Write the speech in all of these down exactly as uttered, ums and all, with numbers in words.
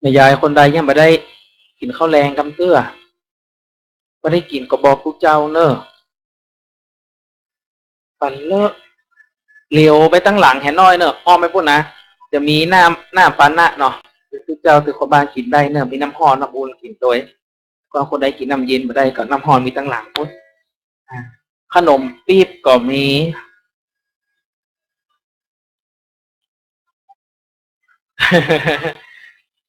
แม่ยายคนใดยังบ่ได้กิ๋นข้าวแลงกำเตื้อ บ่ได้กิ๋นก็บอกตุ๊เจ้าเน่อ ปันเลอะ เหลียวไปตังหลังแหน้อยเน่อ อ้อมไปปู๊นนะ จะมีน้ำ น้ำปานะเนาะ ตุ๊เจ้าตุ๊คอบ้านกิ๋นได้เน่อ มีน้ำฮ้อนน้ำอุ่นกิ๋นตวย ก็คนใดกิ๋นน้ำเย็นบ่ได้ก็น้ำฮ้อนมีตังหลังปู๊น อ่า ขนมปี๊บก็มี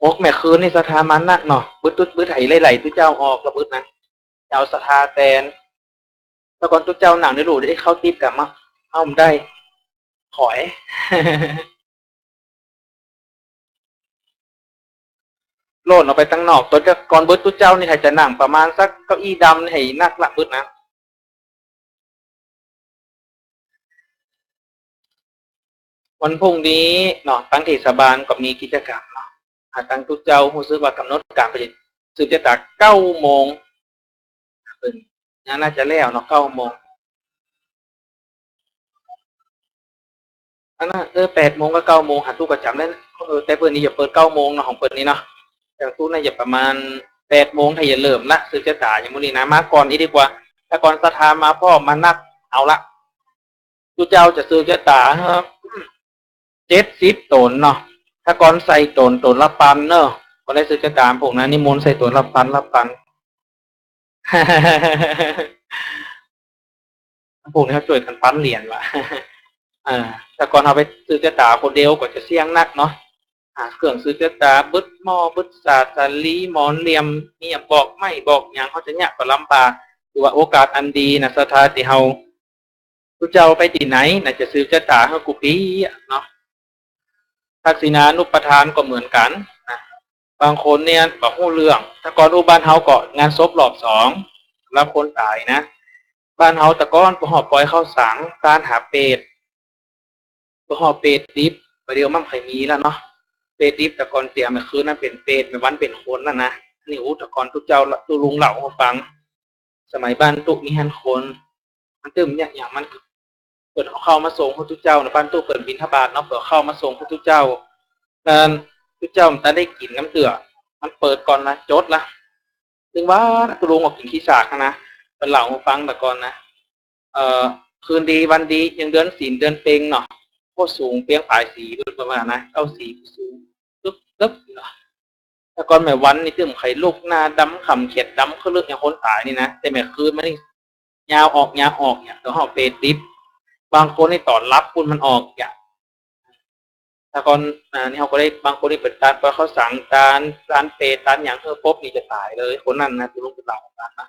อกแม่คืนนี่ศรัทธามานักเนาะ บึดตุ๊ บึดไหหลายๆ ตุ๊เจ้าออกละบึดนะ จะเอาศรัทธาแตน แต่ก่อนตุ๊เจ้าหนังนี่ลูกได้เข้าติ๊บกลับมา เอาบ่ได้ ถอย โล่นออกไปตังนอก แต่ก่อนบึดตุ๊เจ้านี่ไหจะหนังประมาณสักเก้าอี้ดำนี่ไหนักละบึดนะ วันพรุ่งนี้เนาะ ตังเทศบาลก็มีกิจกรรมเนาะ หาตังตุ๊เจ้าฮู้สึกว่ากำหนดก๋านไปสืบจะต๋าเก้าโมง เปิ้นน่าจะแล้วเนาะ เก้าโมง อันนั้น เออ แปดโมงกับเก้าโมง หาตุ๊ก็จ๋ำได้นะ เออ แต่เปิ้นนี่จะเปิดเก้าโมงเนาะ ของเปิ้นนี่เนาะ แต่ตุ๊น่าจะประมาณแปดโมง ถ้าจะเริ่มละ สืบจะต๋าอย่างมื้อนี้นะ มาก่อนนี้ดีกว่า แต่ก่อนศรัทธามาพร้อมมานัก เอาละ ตุ๊เจ้าจะสืบจะต๋า เจ็ดสิบต๋นเนาะ แต่ก่อนใส่ต๋น ต๋นละปันเนาะ ก็ได้สืบจะต๋าพวกนั้น นิมนต์ใส่ต๋นละปัน ละปัน พวกนี้เขาจ้วยกั๋นปันเหรียญว่ะ อ่า แต่ก่อนเฮาไปสืบจะต๋าคนเดียวก็จะเสี่ยงนักเนาะ อ่า เครื่องสืบจะต๋า บึดหม้อ บึดสาด สาลี หมอนเหลี่ยม เนี่ย บอกไม้ บอกหยัง เขาจะเนี่ยก็ลำบาก ถือว่าโอกาสอันดีนะ ศรัทธาตี้เฮา ตุ๊เจ้าไปตี้ไหนน่าจะสืบจะต๋าหื้อกู้ปี๋อะเนาะ ทักษิณานุปทานก็เหมือนกั๋นนะ บางคนเนี่ยบ่ฮู้เรื่อง แต่ก่อนอู้บ้านเฮาก็งานศพรอบสอง สำหรับคนต๋ายนะ บ้านเฮาแต่ก่อนบ่ฮ้อปอยข้าวสัง ตานหาเปรต บ่ฮ้อเปรตดิบ บ่าเดี่ยวมันบ่ใค่มีแล้วเนาะ เปรตดิบแต่ก่อนเสียแม่คืนนั้นเป๋นเปรต แม่วันเป๋นคนแล้วนะ อันนี้อู้แต่ก่อนตุ๊เจ้าตุ๊ลุงเล่าหื้อฟัง สมัยบ้านตุ๊มีหั้นคน มันตึงเนี่ย อย่างมัน เปิ้นเอาข้าวมาส่งหื้อตุ๊เจ้านะ บ้านตุ๊เปิ้นบิณฑบาตเนาะ เปิ้นเอาข้าวมาส่งหื้อตุ๊เจ้า นั้นตุ๊เจ้ามันตันได้กิ๋นกำเตื้อ มันเปิดก่อนนะ จดละ ตึงว่าตุ๊ลุงออกกิ๋นขี้สากนะ เปิ้นเล่าหื้อฟังแต่ก่อนนะ เอ่อ คืนดีวันดี ยังเดือนศีลเดือนเพ็งเนาะ โคตรสูงเปียงป๋ายสี เปิ้นว่านะ เก้าสีสูง ตึ๊บตึ๊บเนาะ แต่ก่อนแม่วันนี่ตึงบ่ใค่ลุก หน้าดำค่ำเขียดดำขึ้นลึกอย่างคนต๋ายนี่นะ แต่แม่คืนมานี่ ยาวออก ยาวออกเนี่ย เฮาฮ้อเปรตดิบ บางคนนี่ต๋อนหลับปู๊นมันออกเนี่ย แต่ก่อน อ่า นี่เฮาก็ได้ บางคนนี่เป๋นตานปอยข้าวสัง ตาน ตานเปรต ตานหยังหื้อปบนี่จะต๋ายเลย คนนั้นนะ ตุ๊ลุงตุ๊ลาต๋านนะ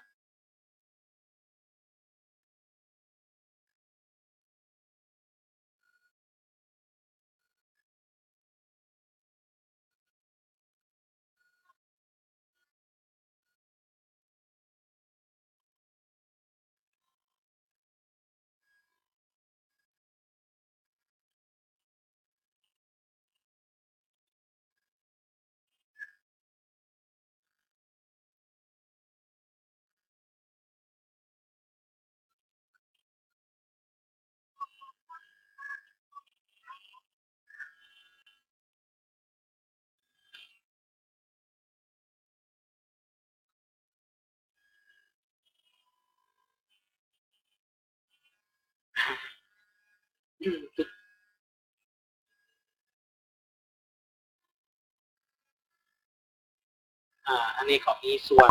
อ่า อันนี้ก็มีส่วน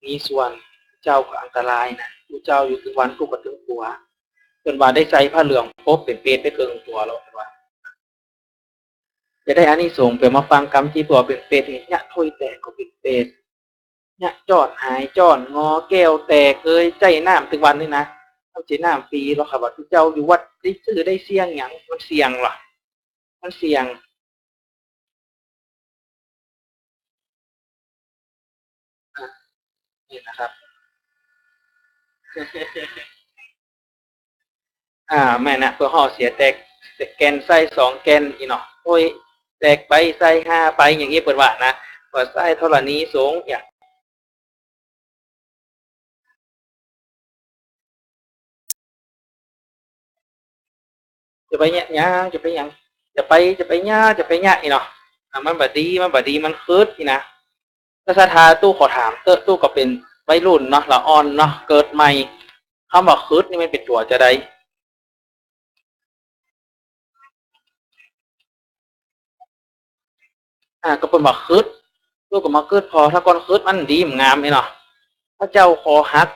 มีส่วน เจ้าก็อันตรายนะ ตุ๊เจ้าอยู่ตึงวันตุ๊ก็ตึงกั๋ว เปิ้นว่าได้ใส่ผ้าเหลืองปบเป๋นเปรตไปเกิ่งตั๋วแล้ว เปิ้นว่า จะได้อานิสงส์ เป๋นมาฟังกำตี้ตั๋วเป๋นเปรตนี่ เยียะถ้วยแตกก็เป๋นเปรต เยียะจ้อนหายจ้อนงอ แก้วแตกเอย ใจ๊น้ำตึงวันนี่นะ บ่ใจ้น้ำฟรีหรอกครับ ว่าตุ๊เจ้าอยู่วัดได้จื้อได้เสี้ยงหยัง มันเสี่ยงว่ะ มันเสี่ยง อ่ะ นี่นะครับ อ่า แม่นนะ เปื้อฮ้อเสียแตก แก่นไส้สองแก่นอี้เนาะ โอ้ย แตกใบไส้ห้าใบอย่างอี้เปิ้นว่านะ ก็ไส้ธรณีสงฆ์อย่าง จะไปเยียะหยัง จะไปหยัง จะไป จะไปเยียะ จะไปเยียะอี้เนาะ มันบ่ดี มันบ่ดี มันขึดนี่นะ แต่ศรัทธาตุ๊ขอถามเต๊อะ ตุ๊ก็เป๋นวัยรุ่นเนาะ ละอ่อนเนาะ เกิดใหม่ กำว่าขึดนี่มันเป๋นตั๋วจาใด อ่า ก็เปิ้นว่าขึด ตุ๊ก็มาขึดผ่อ ถ้าก่อนขึดมันดีมันงามนี่เนาะ พระเจ้าคอหัก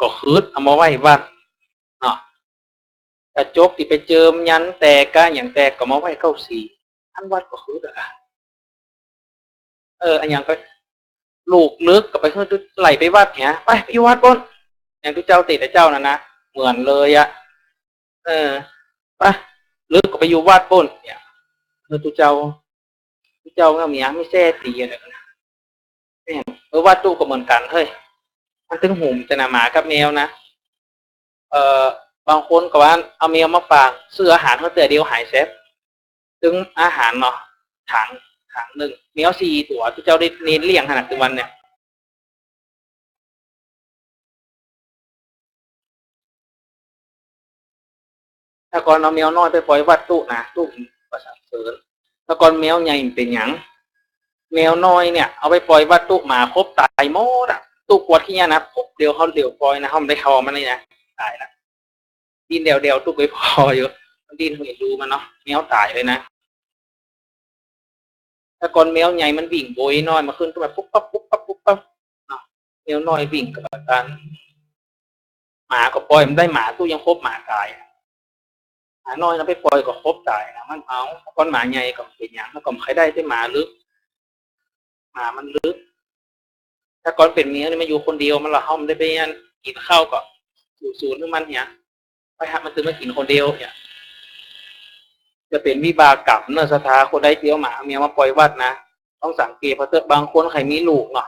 ก็ขึดเอามาไหว้วัดเนาะ กระจกตี้ไปเจิมยันแตกกะหยังแตกก็มาไหว้เก๊าสี่ อันวัดก็ขึดอะกะ เออ อันหยังก็ ลูกลึกก็ไปหื้อตุ๊ ไหล่ไปวัดเหีย ไป ไปอยู่วัดปู๊น อย่างตุ๊เจ้าเต๊อะเจ้านั้นนะ เหมือนเลยอะ เออ ไป ลึกก็ไปอยู่วัดปู๊นเนี่ย เออ ตุ๊เจ้า ตุ๊เจ้าก็มีอะ มีแส้ตี๋อะไรงะ เนี่ย เออ วัดตุ๊ก็เหมือนกั๋นเฮ้ย มันตึงหุมจะนะ หมากับแมวนะ เอ่อ บางคนก็ว่าเอาแมวมาฝาก ซื้ออาหารหื้อเตื้อเดียวหายแซบ ตึงอาหารเนาะ ถัง ถังนึ่ง แมวสี่ตั๋ว ตุ๊เจ้าได้เน้นเลี้ยงขนาดตึงวันเนี่ย แต่ก่อนเอาแมวน้อยไปป่อยวัดตุ๊นะ ตุ๊บ่สรรเสริญ แต่ก่อนแมวใหญ่มันเป๋นหยัง แมวน้อยเนี่ยเอาไปป่อยวัดตุ๊ หมาขบต๋ายหมดอะ ตุ๊กวาดขี้เหียนะ ปุ๊บ เดี๋ยวเขา เดี๋ยวป่อยนะ เขาบ่ได้เข้ามันเลยนะ ต๋ายละ ดิ้นแด่วๆ ตุ๊กไปผ่ออยู่ มันดิ้น เห็นดูมันเนาะ แมวต๋ายเลยนะ แต่ก่อนแมวใหญ่มันวิ่งโบยน้อย มันขึ้น ขึ้นมาปุ๊บปั๊บ ปุ๊บปั๊บ ปุ๊บปั๊บ เนาะ แมวน้อยวิ่งกับตัน หมาก็ป่อยมันได้ หมาตุ๊ยังขบหมาต๋าย หมาน้อยนะไปป่อยก็ขบต๋ายนะ มันเอา แต่ก่อนหมาใหญ่ก็เป๋นหยัง มันก็บ่ใค่ได้ แต่หมาลึก หมามันลึก แต่ก่อนเป๋นแมวนี่มันอยู่คนเดียว มันละ เฮาบ่ได้ไปอันกิ๋นข้าวก็สูนๆ หื้อมันเหีย ไปหามันตึงมากิ๋นคนเดียวเหีย จะเป๋นวิบากกรรมเนาะ ศรัทธา คนใดเตียวหมาแมวมาป่อยวัดนะ ต้องสังเกตผ่อเต๊อะ บางคนใค่มีลูกเนาะ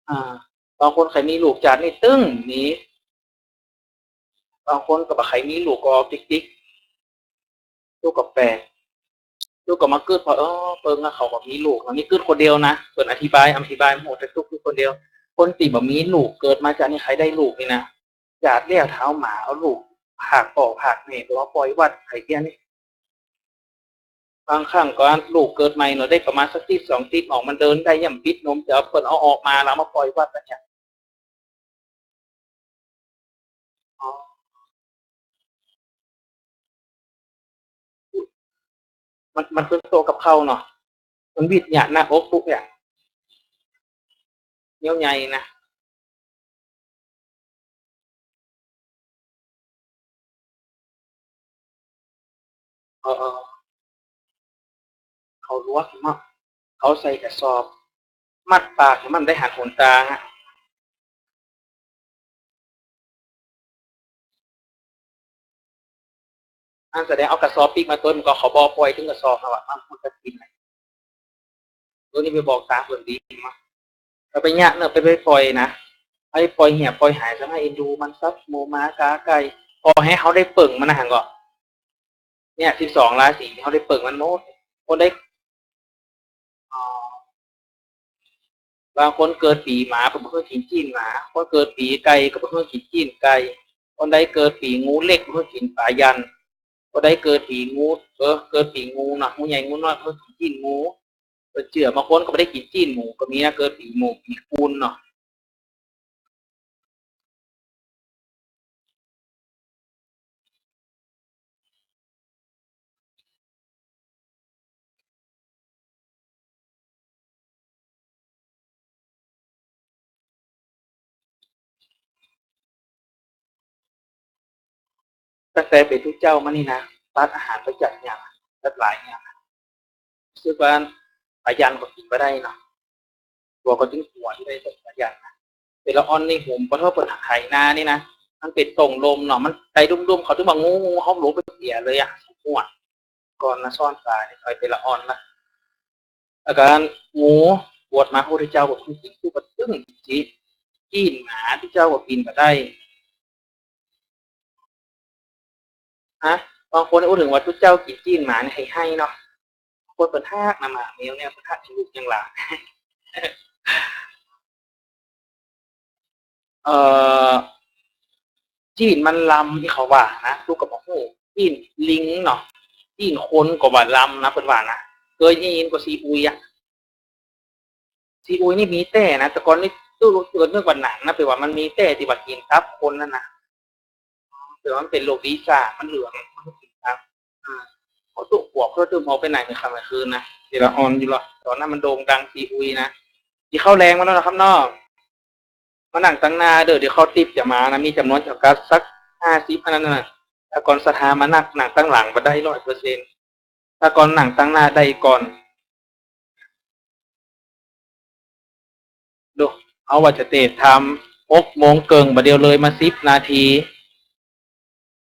อ่า บางคนใค่มีลูกจาตินี้ตึงมี บางคนก็บ่ใค่มีลูกก็ติ๊กๆ ตุ๊ก็แปลก ตุ๊ก็มาขึดผ่อ เออ เปิ้นน่ะเขาก็มีลูก อันนี้ขึดคนเดียวนะ เปิ้นอธิบาย อธิบายหมด แต่ตุ๊ขึดคนเดียว คนตี้บ่มีลูก เกิดมาจาตินี้ใค่ได้ลูกนี่นะ จาติแล้วเท้าหมาเอาลูก พรากป้อพรากแม่ ไปมาป่อยวัด ใค่เตี้ยนี่ บางครั้งก็ลูกเกิดใหม่เนาะ ได้ประมาณสักติ๊ดสองติ๊ด ออกมาเดินได้ ยังปิดนม จะเอาเปิ้นเอาออกมา แล้วมาป่อยวัดอันเนี้ย อ๋อ มัน มันขึ้นโต๊ะกับข้าวเนาะ มันวิดเนี่ย หน้าอกตุ๊กเนี่ย เหนียวใหญ่นะ เออ เออ เขาลวกเนาะ เขาใส่กระสอบ มัดปากหื้อมันได้หันหนตางอะ อันแสดงเอากระสอบปิ๊กมาตวย มันก็เขาบ่ป่อยตึงกระสอบแล้วอะ มัน มันก็กิ๋น เออ นี่ไปบอกตาเปิ้นดีมั้ย เอาไปเนี่ยเนาะ ไป ไปป่อยนะ ไปป่อยเหียป่อยหาย จะมาเอ็นดูมัน สัตว์หมูหมากาไก่ ขอหื้อเฮาได้เปิ่งมันนะ หันก่อ เนี่ย สิบสองราศีเฮาได้เปิ่งมันหมด คนใด อ๋อ บางคนเกิดปี๋หมาก็บ่หื้อกิ๋นจี้นหมา คนเกิดปี๋ไก่ก็บ่หื้อกิ๋นจี้นไก่ คนใดเกิดปี๋งูเหล็กบ่หื้อกิ๋นปายัน คนใดเกิดปี๋งู เออ เกิดปี๋งูเนาะ งูใหญ่งูน้อยบ่หื้อกิ๋นจี้นงู เปิ้นเจื้อ บางคนก็บ่ได้กิ๋นจี้นหมูก็มีนะ เกิดปี๋หมูปี๋กูนเนาะ ตั้งแต่เป๋นตุ๊เจ้ามานี่นะ ตัดอาหารไปจัดอย่าง จัดหลายอย่าง รู้สึกว่าปายันก็กิ๋นบ่ได้เนาะ ตั๋วก็จึงปวดได้ตรงปายันนะ เป๋นละอ่อนนี่ ผมปะเถาะ เปิ้นไถนานี่นะ มันเป๋นโต่งลมเนาะ มันไตดุ้มๆ เขาตึงว่างู งู เฮาหลงไปเสียเลยอะ สมมุติ ก่อนมาซ่อนปลานี่ ใค่เป๋นละอ่อนละ อาก๋านหมู บวชมาพุทธเจ้าก็บ่หื้อกิ๋น ตุ๊ก็ตึงจี้น จี้นหมาตุ๊เจ้าก็กิ๋นบ่ได้ ฮะ บางคนอู้เถิงว่าตุ๊เจ้ากิ๋นจี้นหมานี่ไห้ๆ เนาะ บางคนเปิ้นฮักนะหมาแมวเนี่ย เปิ้นฮักยังลูกยังหลาน เอ่อ จี้นมันลำตี้เขาว่านะ ตุ๊ก็บ่ฮู้ จี้นลิงเนาะ จี้นคนก็ว่าลำนะ เปิ้นว่านะ เกยได้ยินก่อซีอุยอะ ซีอุยนี่มีแต๊นะ แต่ก่อนนี่ตุ๊ลุงเกิดนึกว่าหนังนะ แปลว่ามันมีแต๊ตี้ว่ากิ๋นตับคนนั่นนะ แปลว่ามันเป๋นโรคบีซ่า มันเหลือง มันกิ๋นตับ อ่า เขาตุ๊ปวกเขาตุ๊เอาไปไหนเมื่อค่ำเมื่อคืนนะ ตี้ละอ่อนอยู่หรอก ต๋อนนั้นมันโด่งดังซีอุยนะ ตี้เข้าแลงมาแล้วนะครับน้อง มานั่งตังหน้าเด้อ เดี๋ยวเขาติ๊บจะมานะ มีจ๋ำนวนจ๋ำกัดสักห้าสิบอันนั้นนะ ถ้าก่อนศรัทธามานั่ง นั่งตังหลังบ่ได้ร้อยเปอร์เซ็นต์ ถ้าก่อนนั่งตังหน้าได้ก่อน ดู เอาว่าจะเตะทำหกโมงเกิ่ง บ่าเดียวเลยมาสิบนาที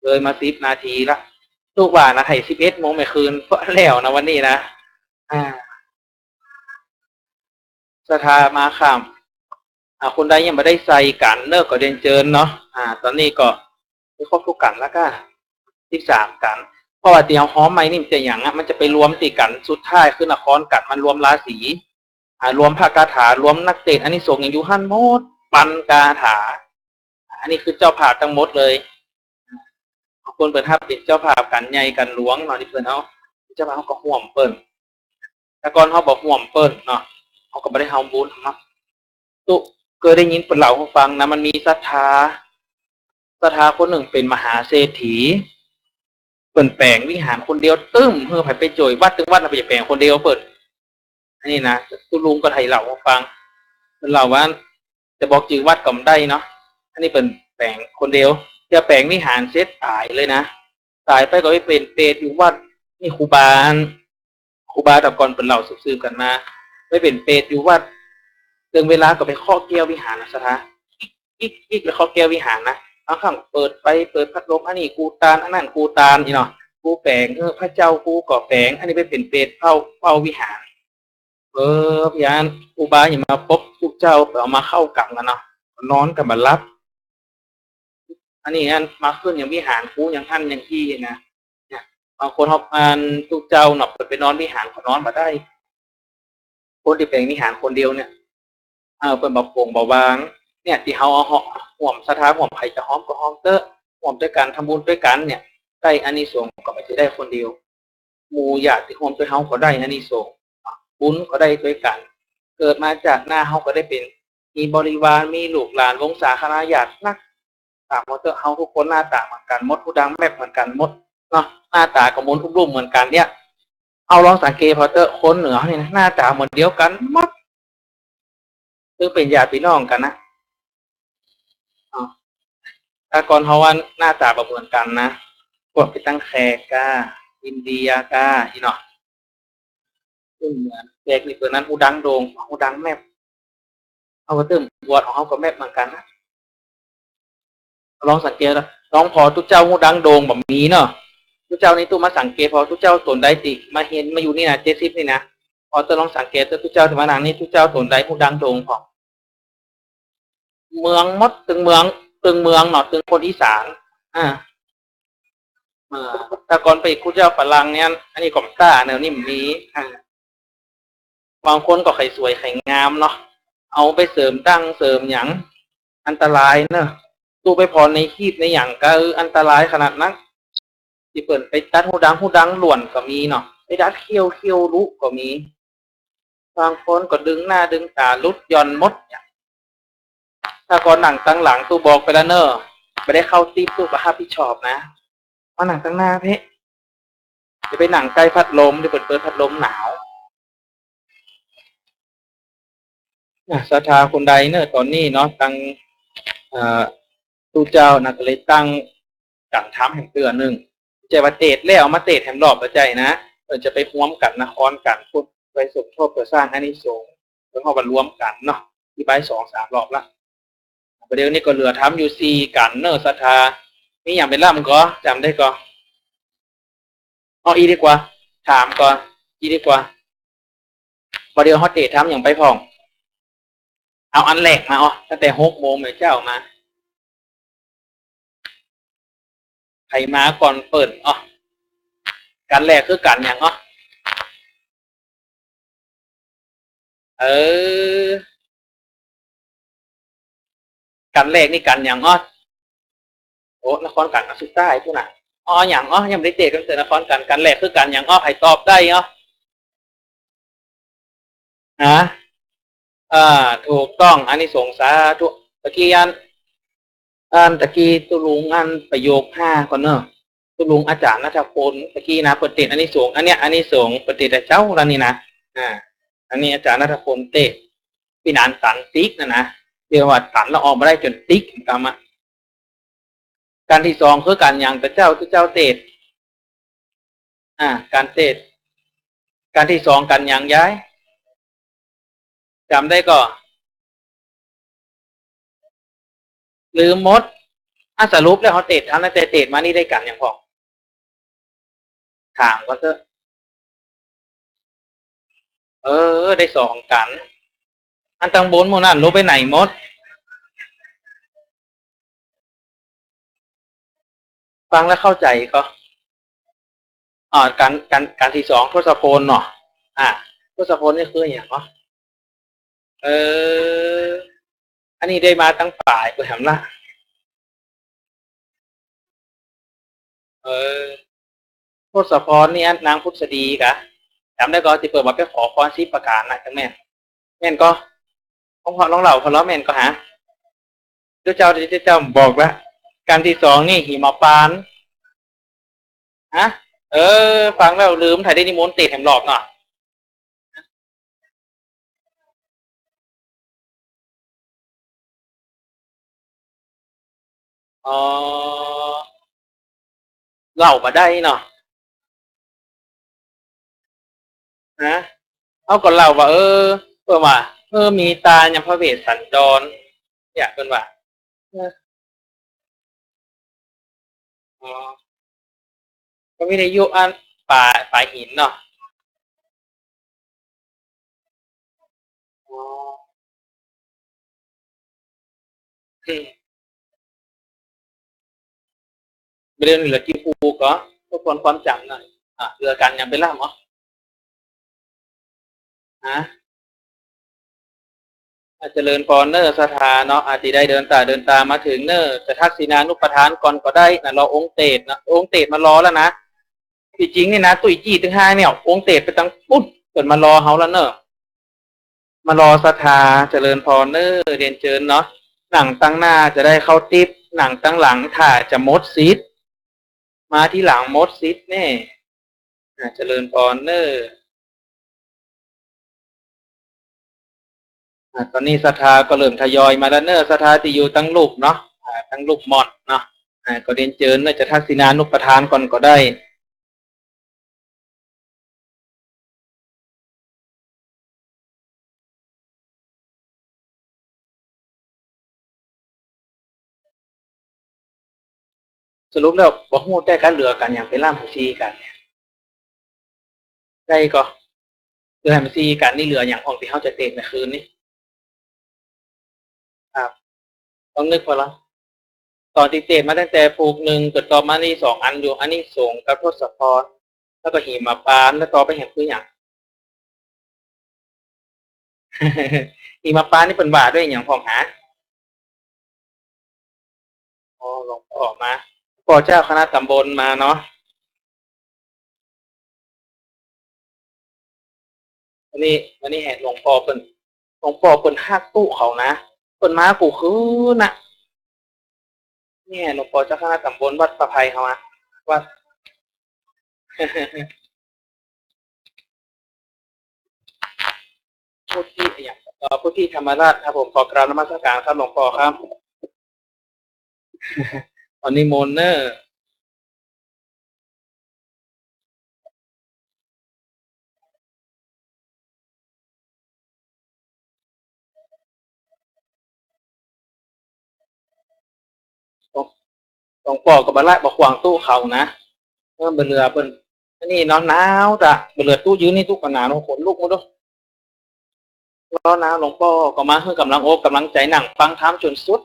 เลยมาสิบนาทีละ ตุ๊ว่านะ ให้สิบเอ็ดโมงเมื่อคืน ก็แล้วนะวันนี้นะ อ่า ศรัทธามาค่ำ อ่า คนใดยังบ่ได้ใส่กั๋นเนาะ ก็เรียนเจิญเนาะ อ่า ต๋อนนี้ก็ครบกู้กั๋นแล้วก้า สิบสามกั๋น เพราะว่าตี้เฮาฮ้อมใหม่นี่มันจะหยังอะ มันจะไปรวมตี้กั๋นสุดท้าย คือนครกั๋น มันรวมราศี อ่า รวมพระคาถา รวมนักเตะ อานิสงส์หยังอยู่หั้นหมด ปันคาถา อันนี้คือเจ้าภาพตังหมดเลย คนเปิ้นฮับเป๋นเจ้าภาพกั๋นใหญ่กั๋นหลวงเนาะ ตี้เปิ้นเอา เจ้าภาพเฮาก็ฮ่วมเปิ้น แต่ก่อนเฮาบ่ฮ่วมเปิ้นเนาะ เฮาก็บ่ได้เฮาบุญเนาะ ตุ๊เกยได้ยินเปิ้นเล่าหื้อฟังนะ มันมีศรัทธา ศรัทธาคนนึ่งเป๋นมหาเศรษฐี เปิ้นแป๋งวิหารคนเดียว ตึ้ม หื้อใผไปจ้วย วัดตึงวัดนะ เปิ้นจะแป๋งคนเดียวเปิ้น อันนี้นะ ตุ๊ลุงก็ไถ่เล่าหื้อฟัง เปิ้นเล่าว่า จะบอกจื้อวัดก็บ่ได้เนาะ อันนี้เปิ้นแป๋งคนเดียว จะแป๋งวิหารเสร็จต๋ายเลยนะ ต๋ายไปก็ไปเป๋นเปรตอยู่วัด นี่ครูบา ครูบาแต่ก่อนเปิ้นเล่าสืบๆ กั๋นมา ไปเป๋นเปรตอยู่วัด เถิงเวลาก็ไปเคาะแก้ววิหารนะศรัทธา อิ๊กอิ๊กอิ๊ก แล้วเคาะแก้ววิหารนะ บางครั้งเปิดไฟ เปิดพัดลม อันนี้กูตาน อันนั้นกูตาน นี่เนาะ กูแป๋ง เออ พระเจ้ากูก็แป๋ง อันนี้ไปเป๋นเปรตเฝ้า เฝ้าวิหาร เออ พยาน ครูบายังมาปบตุ๊เจ้า เอามาเข้ากรรมกั๋นเนาะ นอนกั๋นบ่หลับ อันนี้อันมาขึ้นอย่างวิหารกูอย่างอั้นอย่างอี้นะ เนี่ย บางคนเขา อันตุ๊เจ้าเนาะ เปิ้นไปนอนวิหารก็นอนบ่ได้ คนตี้แป๋งวิหารคนเดียวเนี่ย เออ เปิ้นบ่โปร่งบ่วาง เนี่ย ตี้เฮาเอา ฮ- ฮ่วมศรัทธา ฮ่วมใผจะฮ้อมก็ฮ้อมเต๊อะ ฮ่วมตวยกั๋น ทำบุญตวยกั๋นเนี่ย ได้อานิสงส์ก็บ่ใจ้ได้คนเดียว หมู่ญาติตี้ฮ่วมตวยเฮาก็ได้อานิสงส์ บุญก็ได้ตวยกั๋น เกิดมาจาติหน้าเฮาก็ได้เป๋น มีบริวาร มีลูกหลาน วงศาคณาญาตินัก ต๋ามว่าเต๊อะ เฮากู้คนหน้าต๋าเหมือนกั๋นหมด ฮูดังแมบเหมือนกั๋นหมดเนาะ หน้าต๋าก็เหมือนรูปๆ เหมือนกั๋นเนี่ย เอาลองสังเกตผ่อเต๊อะ คนเหนือนี่นะ หน้าต๋าเหมือนเดียวกั๋นหมด คือเป๋นญาติปี้น้องกั๋นนะ อ๋อ แต่ก่อนเฮาว่าหน้าต๋าบ่เหมือนกั๋นนะ พวกไปตังแขกก้า อินเดียก้า นี่เนาะ เหมือนแขกนี่เปิ้นนั้นฮูดังโด่ง ฮูดังแมบ เฮาก็ตึ้ม บวชของเฮาก็แมบเหมือนกั๋นนะ ลองสังเกตนะ ลองผ่อตุ๊เจ้าฮูดังโด่งบ่มีเนาะ ตุ๊เจ้านี่ตุ๊มาสังเกตผ่อตุ๊เจ้าต๋นใดตี้มาเห็นมาอยู่นี่นะ เจ็ดสิบนี่นะ ผ่อเต๊อะ ลองสังเกตเต๊อะ ตุ๊เจ้าตี้มานั่งนี่ ตุ๊เจ้าต๋นใดฮูดังโด่งผ่อ เมืองหมด ตึงเมือง ตึงเมืองเนาะ ตึงคนอีสาน อ่า เออ แต่ก่อนไปกู้เจ้าฝรั่งเนี่ย อันนี้ก็บ่าเนาะ นี่มี อ่า บางคนก็ใค่สวยใค่งามเนาะ เอาไปเสริมดั้งเสริมหยัง อันตรายเนาะ ตุ๊ไปผ่อในฮีทในหยังก็ เออ อันตรายขนาดนั้น ตี้เปิ้นไปดัดฮูดัง ฮูดังล่วนก็มีเนาะ ไปดัดเขี้ยว เขี้ยวหลุก็มี บางคนก็ดึงหน้าดึงต๋าหลุดหย่อนหมดเนี่ย ถ้าก่อนนั่งตังหลังตุ๊บอกไปแล้วเนาะ บ่ได้เข้าติ๊บตุ๊บ่ฮับผิดชอบนะ มานั่งตังหน้าเพ่ จะไปนั่งใก้พัดลม เดี๋ยวเปิ้นเปิดพัดลมหนาว อ่ะ ศรัทธาคนใดเนาะ ต๋อนนี้เนาะ ตัง เอ่อ ตุ๊เจ้านะ ก็เลยตั้งกั๋นทำแหมเตื้อนึ่ง บ่ใจ้ว่าเตศน์แล้วมาเตศน์แหมรอบ บ่ใจ้นะ เปิ้นจะไปฮ่วมกั๋นนครกั๋น พุ้นไปสมทบเปื้อสร้างอานิสงส์ เปิ้นเฮาว่ารวมกั๋นเนาะ ตี้บ่ายสองสามรอบละ บ่าเดี่ยวนี้ก็เหลือทำอยู่สี่กั๋นเนาะ ศรัทธา มีหยังไปลำก่อ จ๋ำได้ก่อ เอาอี้ดีกว่า ถามก่อ อี้ดีกว่า บ่าเดี่ยวเฮาเตศน์ทำหยังไปพ่อง เอาอันแรกมา อ๋อ ตั้งแต่หกโมงเมื่อเจ๊ามา ใผมาก่อนเปิ้น อ๋อ กั๋นแรกคือกั๋นหยัง อ๋อ เออ กั๋นแรกนี่กั๋นหยัง อ๋อ โอ้ นครกั๋นอันสุดท้ายพุ้นน่ะ อ๋อ หยัง อ๋อ ยังบ่ได้เตศน์กั๋นเตื้อ นครกั๋น กั๋นแรกคือกั๋นหยัง อ๋อ ใผตอบได้ อ๋อ นะ อ่า ถูกต้อง อานิสงส์ สาธุ ตะกี้อัน อันตะกี้ตุ๊ลุงอันประโยคห้าก่อนเนอะ ตุ๊ลุงอาจ๋ารย์ณัฐพล ตะกี้นะ เปิ้นเตศน์อานิสงส์ อันเนี้ยอานิสงส์ เปิ้นเตศน์แต่เจ๊าแล้วนี่นะ อ่า อันนี้อาจ๋ารย์ณัฐพลเตศน์ ปี้หนานตันติ๊กนะนะ เรียกว่าตันแล้วออกมาได้จ๋นติ๊ก กำอะ กัณฑ์ตี้สองคือกัณฑ์หยัง ตะเจ้า ตี้เจ้าเตศน์ อ่า กัณฑ์เตศน์ กัณฑ์ตี้สองกัณฑ์หยังยาย จ๋ำได้ก่อ ลืมหมด อ่ะ สรุปแล้วเฮาเตศน์ ตั้งแต่เตศน์มานี่ได้กัณฑ์หยังพ่อง ถามก่อนเต๊อะ เออ ได้สองกัณฑ์ อันตังบนหมู่นั้นหลุดไปไหนหมด ฟังแล้วเข้าใจ๋ก่อ อ่า กัณฑ์ กัณฑ์ กัณฑ์ตี้สอง ทศพลเนาะ อ่า ทศพลนี่คือหยังเนาะ เออ อันนี้ได้มาตังป๋าย เปิ้นแหมละ เออ ทศพลนี่อันนางผุษดีกา จ๋ำได้ก่อ ตี้เปิ้นว่าไปขอพรสิบประก๋านนะ จังแม่น แม่นก่อ ลอง ลองเล่าผ่อลอ แม่นก่อหา เจ้า เจ้า เจ้าบอกละ กัณฑ์ตี้สองนี่หิมปาน ฮะ เออ ฟังแล้วลืม ถ้าได้นิมนต์เตศน์แหมรอบเนาะ อ๋อ เล่าบ่ได้เนาะ ฮะ เฮาก็เล่าว่า เออ เปิ้นว่า เออ มีตายามพระเวสสันดร เนี่ย เปิ้นว่า เออ อ๋อ ก็วิทยุอันป๋า ป๋าหินเนาะ อ๋อ อืม บ่าเดี่ยวนี้เหลือกี่ผูกก่อ ทบทวนความจ๋ำหน่อย อ่ะ เหลือกัณฑ์หยังไปล่ำเหรอ ฮะ อ่ะ เจริญปอนเน่อศรัทธาเนาะ อ่ะ ตี้ได้เดินต๋า เดินต๋ามาเถิงเน่อ จะทักษิณานุปทานก่อนก็ได้นะ รอองค์เตศน์นะ องค์เตศน์มารอแล้วนะ ตี้จริงนี่นะ ตุ้ยจี้ตึงห้าเนี่ย องค์เตศน์ไปตังปุ้น เปิ้นมารอเฮาแล้วเน่อ มารอศรัทธา เจริญปอนเน่อ เรียนเจิญเนาะ นั่งตังหน้าจะได้เข้าติ๊บ นั่งตังหลังถ้าจะหมดสิทธิ์ มาทีหลังหมดสิทธิ์แน่ อ่ะ เจริญปอนเน่อ อ่ะ ต๋อนนี้ศรัทธาก็เริ่มทยอยมาแล้วเน่อ ศรัทธาตี้อยู่ตังลุ่มเนาะ อ่ะ ตังลุ่มม่อนเนาะ อ่ะ ก็เรียนเจิญเน่อ จะทักษิณานุปทานก่อนก็ได้ สรุปแล้วบ่ฮู้แต๊กาเหลือกัณฑ์หยังไปล่ำสี่กัณฑ์เนี่ย ได้ก่อ เหลือแหมสี่กัณฑ์นี่ เหลือหยังพ่องตี้เฮาจะเตศน์ในคืนนี้ ครับ ต้องนึกก่อนละ ต๋อนตี้เตศน์มาตั้งแต่ผูกหนึ่ง เกิดต่อมานี่สองอันอยู่ อานิสงส์กับทศพล แล้วก็หิมปาน แล้วต่อไปแหมคือหยัง หิมปานนี่เปิ้นว่าด้วยหยังพ่องหา อ๋อ หลวงป้อมา ป้อเจ้าคณะต๋ำบลมาเนาะ อันนี้ อันนี้แหมหลวงป้อเปิ้น หลวงป้อเปิ้นฮักตุ๊เขานะ เปิ้นมากู้คืนน่ะ นี่แหมหลวงป้อเจ้าคณะต๋ำบลวัดป่าไผ่เฮาอะ วัด พุทธิ อย่าง เอ่อ พุทธิธรรมราชครับผม ขอกราบนมัสการครับหลวงป้อครับ อันนี้มนต์เนอะ หลวงป้อก็บ่ละ บ่ขวางตุ๊เขานะ เออ บ่เหลือเปิ้น อันนี้เนาะ หนาวจ้ะ บ่เหลือตุ๊ยืนนี่ตุ๊ก็หนาว ขนลุกหมดเนาะ รอหนาว หลวงป้อก็มาหื้อก๋ำลังอกก๋ำลังใจ๋ นั่งฟังธรรมจ๋นสุด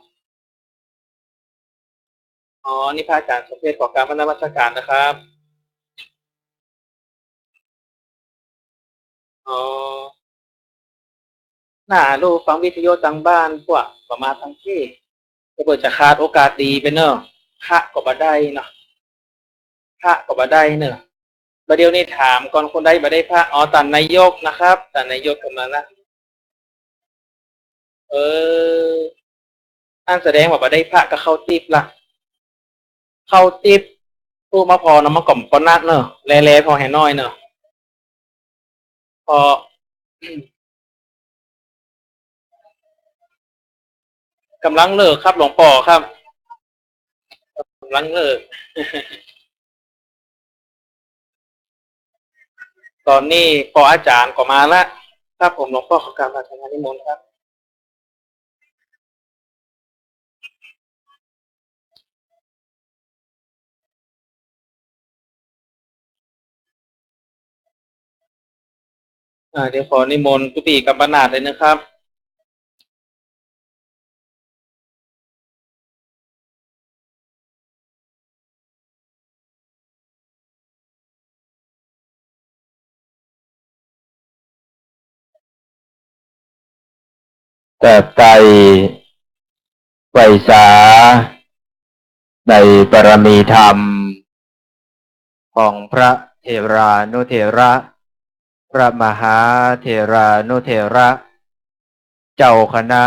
อ๋อ นี่พระอาจ๋ารย์สมเพชร ขอกราบนมัสการนะครับ อ๋อ น่าลูกฟังวิทยุตังบ้าน พวกบ่มาตังเก้ ก็เปิ้นจะขาดโอกาสดีไปเนาะ พระก็บ่ได้เนาะ พระก็บ่ได้เนาะ บ่าเดี่ยวนี้ถามก่อน คนใดบ่ได้พระ อ๋อ ต้านนายกนะครับ ต้านนายกก็มาละ เออ อั้นแสดงว่าบ่ได้พระกับข้าวติ๊บละ ข้าวติ๊บ ตุ๊มาผ่อเนาะ มันก็บ่นักเนาะ แลๆ ผ่อแหน้อยเนาะ ผ่อ ก่ำลังเลิกครับหลวงป้อครับ ก่ำลังเลิก ต๋อนนี้ป้ออาจ๋ารย์ก็มาละ ครับผม หลวงป้อขอกราบอาราธนานิมนต์ครับ อ่า เดี๋ยวขอนิมนต์กุฏิกัมปนาถเลยนะครับ แตบใต้ไหว้สา ในบารมีธรรม ของพระเถรานุเถระ พระมหาเถรานุเถระ เจ้าคณะ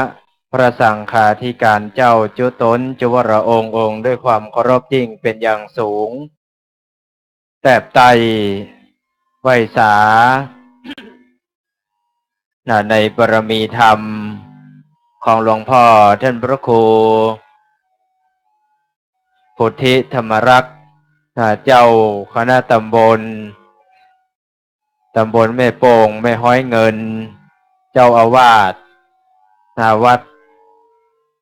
พระสังฆาธิการเจ้าจุ๊ต๋นจุ๊วรองค์ องค์ ด้วยความเคารพยิ่งเป็นอย่างสูง แตบใต้ไหว้สา นะ ในบารมีธรรมของหลวงพ่อท่านพระครู พุทธิธรรมรักษ์ นะ เจ้าคณะตำบล ตำบลแม่โป่ง แม่ฮ้อยเงิน เจ้าอาวาส นะ วัด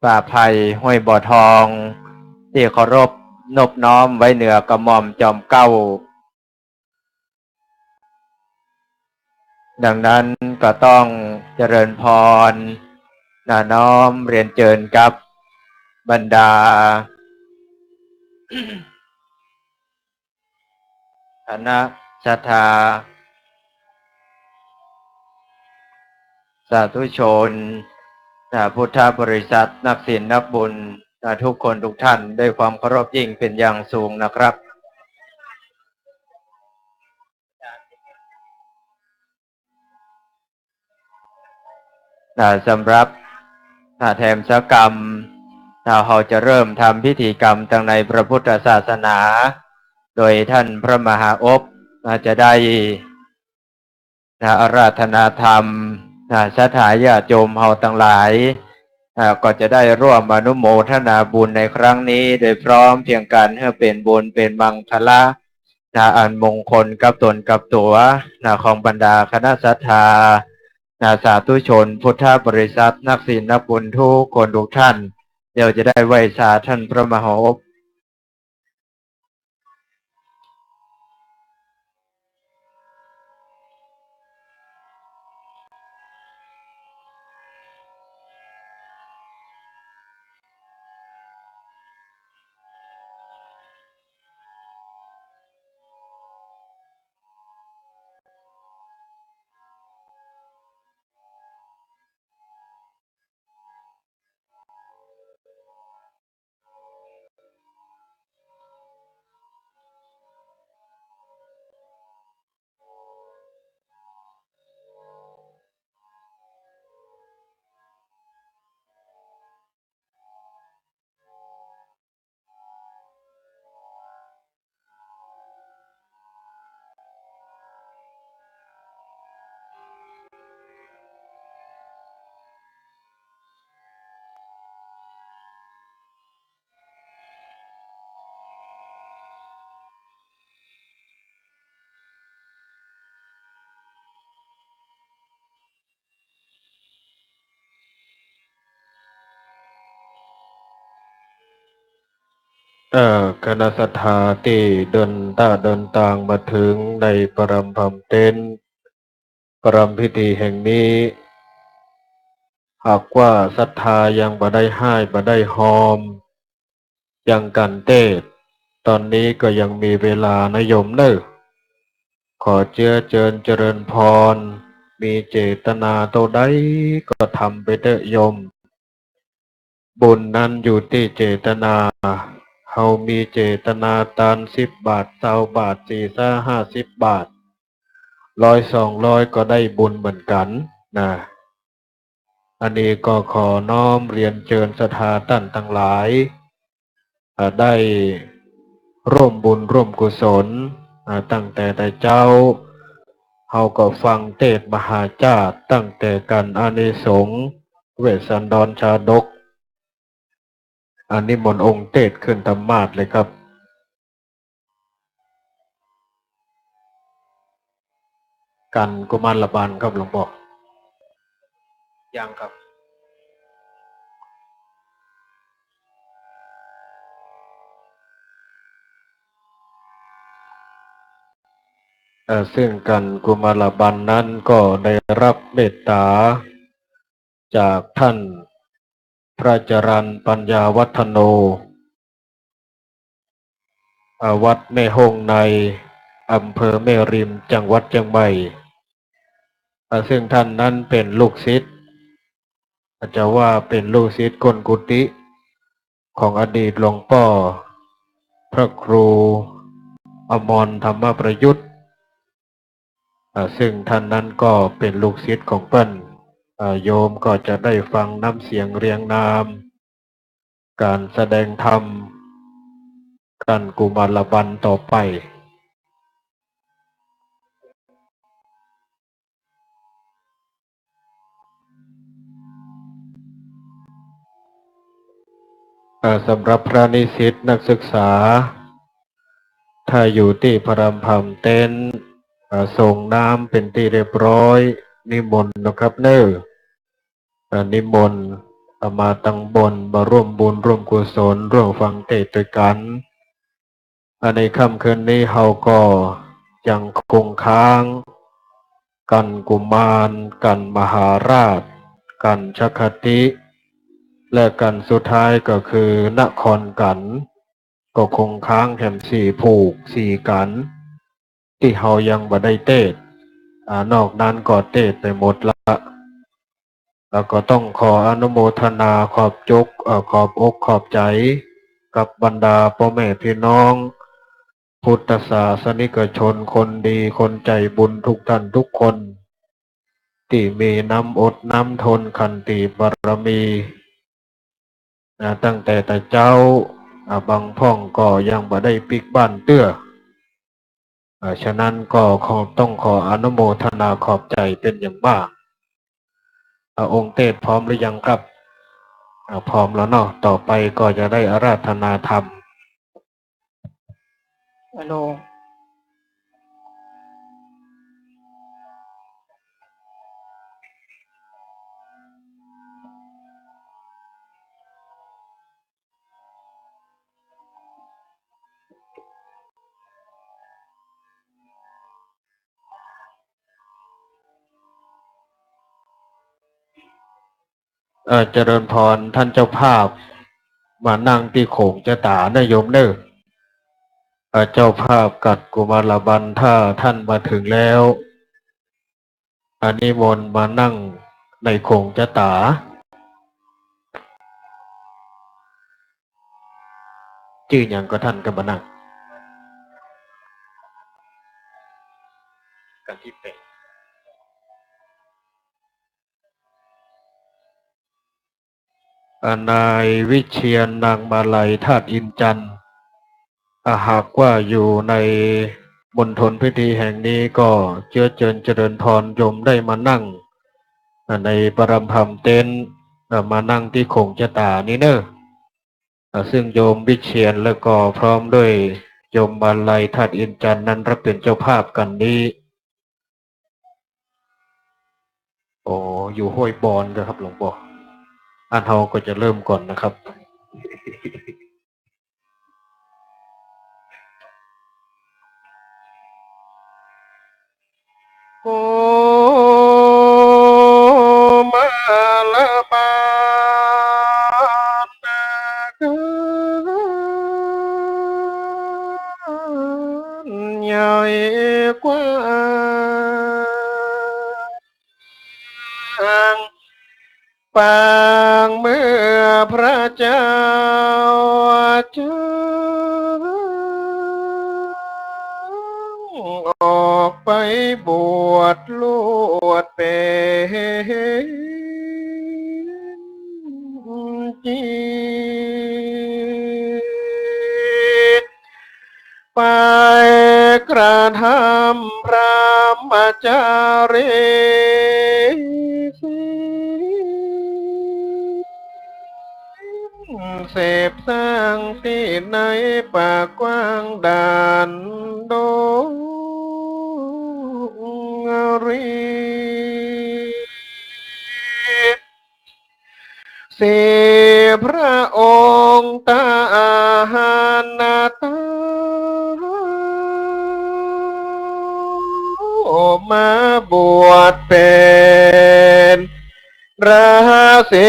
ป่าไผ่ห้วยบ่อทอง ตี้เคารพนบน้อมไว้เหนือกระหม่อมจอมเกล้า ดังนั้นก็ต้องเจริญพร นะ น้อมเรียนเจิญกับบรรดา คณะศรัทธา สาธุชน นะ พุทธบริษัท นักศีลนักบุญ นะ ทุกคนทุกท่าน ด้วยความเคารพยิ่งเป็นอย่างสูงนะครับ นะ สำหรับ นะ แถมสักกำ นะ เฮาจะเริ่มทำพิธีกรรมตังในพระพุทธศาสนา โดยท่านพระมหาอบ นะ จะได้ นะ อาราธนาธรรม นะ ศรัทธาญาติโยมเฮาตังหลาย นะ ก็จะได้ร่วมอนุโมทนาบุญในครั้งนี้ โดยพร้อมเพียงกั๋น หื้อเป๋นบุญเป๋นมังคละ นะ อันมงคลกับต๋นกับตั๋ว นะ ของบรรดาคณะศรัทธา นะ สาธุชน พุทธบริษัท นักศีลนักบุญทุกคนทุกท่าน เดี๋ยวจะได้ไหว้สาท่านพระมหาอบ เอ่อ คณะศรัทธาตี้เดินต้าเดินตางมาเถิงในประรำบำเพ็ญ ประรำพิธีแห่งนี้ หากว่าศรัทธายังบ่ได้ฮ่ายบ่ได้ฮอม ยังกั๋นเต๊ด ต๋อนนี้ก็ยังมีเวลานะโยมเน่อ ขอเจื้อเจิญเจริญพร มีเจตนาเต้าใดก็ทำไปเต๊อะโยม บุญนั้นอยู่ตี้เจตนา เฮามีเจตนาตานสิบบาท ซาวบาท สี่ซา ห้าสิบบาท ร้อย สองร้อย ก็ได้บุญเหมือนกั๋นนะ อันนี้ก็ขอน้อมเรียนเจิญศรัทธาต้านตังหลาย อ่า ได้ร่วมบุญร่วมกุศล อ่า ตั้งแต่ตะเจ๊า เฮาก็ฟังเตสน์มหาชาติ ตั้งแต่กัณฑ์อานิสงส์ เวสสันดรชาดก อ่า นิมนต์องค์เตสน์ขึ้นธรรมาสน์เลยครับ กัณฑ์กุมารบาลครับหลวงป้อ ยังครับ เอ่อ ซึ่งกัณฑ์กุมารบาลนั้นก็ได้รับเมตตาจากท่านพระจรัญปัญญาวัฒโน อ่า วัดแม่ฮ่องใน อำเภอแม่ริม จังหวัดเจียงใหม่ อ่า ซึ่งท่านนั้นเป๋นลูกศิษย์ อาจจะว่าเป๋นลูกศิษย์ก้นกุฏิของอดีตหลวงป้อพระครูอมรธรรมประยุทธ์ อ่า ซึ่งท่านนั้นก็เป๋นลูกศิษย์ของเปิ้น อ่า โยมก็จะได้ฟังน้ำเสียงเรียงนาม ก๋านแสดงธรรม กัณฑ์กุมารบาลต่อไป เอ่อ สำหรับพระนิสิตนักศึกษา ถ้าอยู่ตี้พระรำพำเต็นท์ เอ่อ ส่งน้ำเป๋นตี้เรียบร้อย นิมนต์นะครับเน่อ อ่า นิมนต์ อ่า มาตังบน มาร่วมบุญร่วมกุศล ร่วมฟังเตสน์ตวยกั๋น อ่า ในค่ำคืนนี้เฮาก็ยังคงค้าง กัณฑ์กุมาร กัณฑ์มหาราช กัณฑ์ชคติ และกัณฑ์สุดท้ายก็คือนครกัณฑ์ ก็คงค้างแหมสี่ผูกสี่กัณฑ์ ตี้เฮายังบ่ได้เตสน์ อ่า นอกนั้นก็เตสน์ไปหมดละ แล้วก็ต้องขออนุโมทนาขอบจุก เอ่อ ขอบอกขอบใจ๋กับบรรดาป้อแม่ปี้น้อง พุทธศาสนิกชนคนดีคนใจ๋บุญทุกท่านทุกคน ตี้มีน้ำอดน้ำทนขันติบารมี นะ ตั้งแต่ตะเจ๊า อ่า บางพ่องก็ยังบ่ได้ปิ๊กบ้านเตื้อ อ่า ฉะนั้นก็ขอ ต้องขออนุโมทนาขอบใจ๋เป๋นอย่างมาก อ่า องค์เตสน์พร้อมหรือยังครับ อ่า พร้อมแล้วเนาะ ต่อไปก็จะได้อาราธนาธรรม ฮัลโหล เอ่อ เจริญพร ท่านเจ้าภาพ มานั่งตี้โขงจะต๋านะโยมเน่อ เอ่อ เจ้าภาพกัณฑ์กุมารบาล ถ้าท่านมาถึงแล้ว อ่า นิมนต์มานั่งในโขงจะต๋า จื้อหยังก็ท่านก็มานั่ง กัณฑ์ตี้แปด อ่า นายวิเชียร นางมาลัย ธาตุอินจันทน์ อ่า หากว่าอยู่ในมณฑลพิธีแห่งนี้ก็เจื้อเจิญเจริญพร โยมได้มานั่ง อ่า ในประรำพำเต็นท์ อ่า มานั่งตี้โขงจะต๋านี้เน่อ อ่า ซึ่งโยมวิเชียรแล้วก็พร้อมด้วยโยมมาลัย ธาตุอินจันทน์นั้นรับเป๋นเจ้าภาพกัณฑ์นี้ โอ้ อยู่ห้วยบอนก็ครับหลวงป้อ อันเฮาก็จะเริ่มก่อนนะครับ กุมารบาล ใหญ่กว้าง ปางเมื่อพระเจ้าเจิญออกไปบวชลวดเป๋น ไปกระทำพรหมจารี เสพสร้างตี้ในป่ากว้างแดนดงรี สี่พระองค์ตาอาหารนาตา มาบวชเป๋นฤๅษี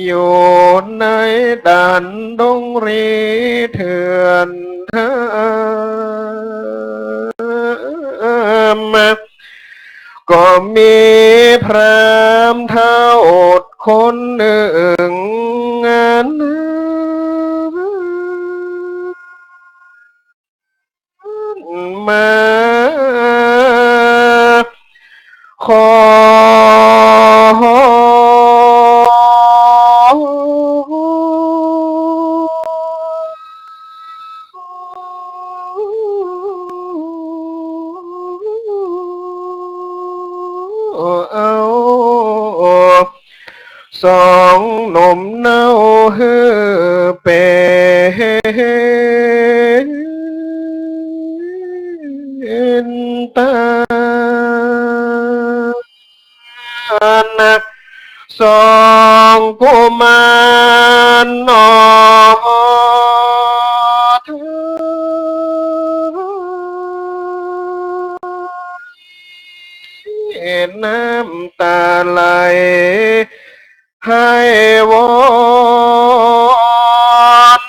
อยู่ในแดนดงรีเถื่อนธรรม ก็มีพราหมณ์เฒ่าคนนึ่งนั้น มาขอ เอา สองหนุ่มเน่าหื้อเป๋นตา สองกุมารหนอ น้ำตาไหลไห้วอน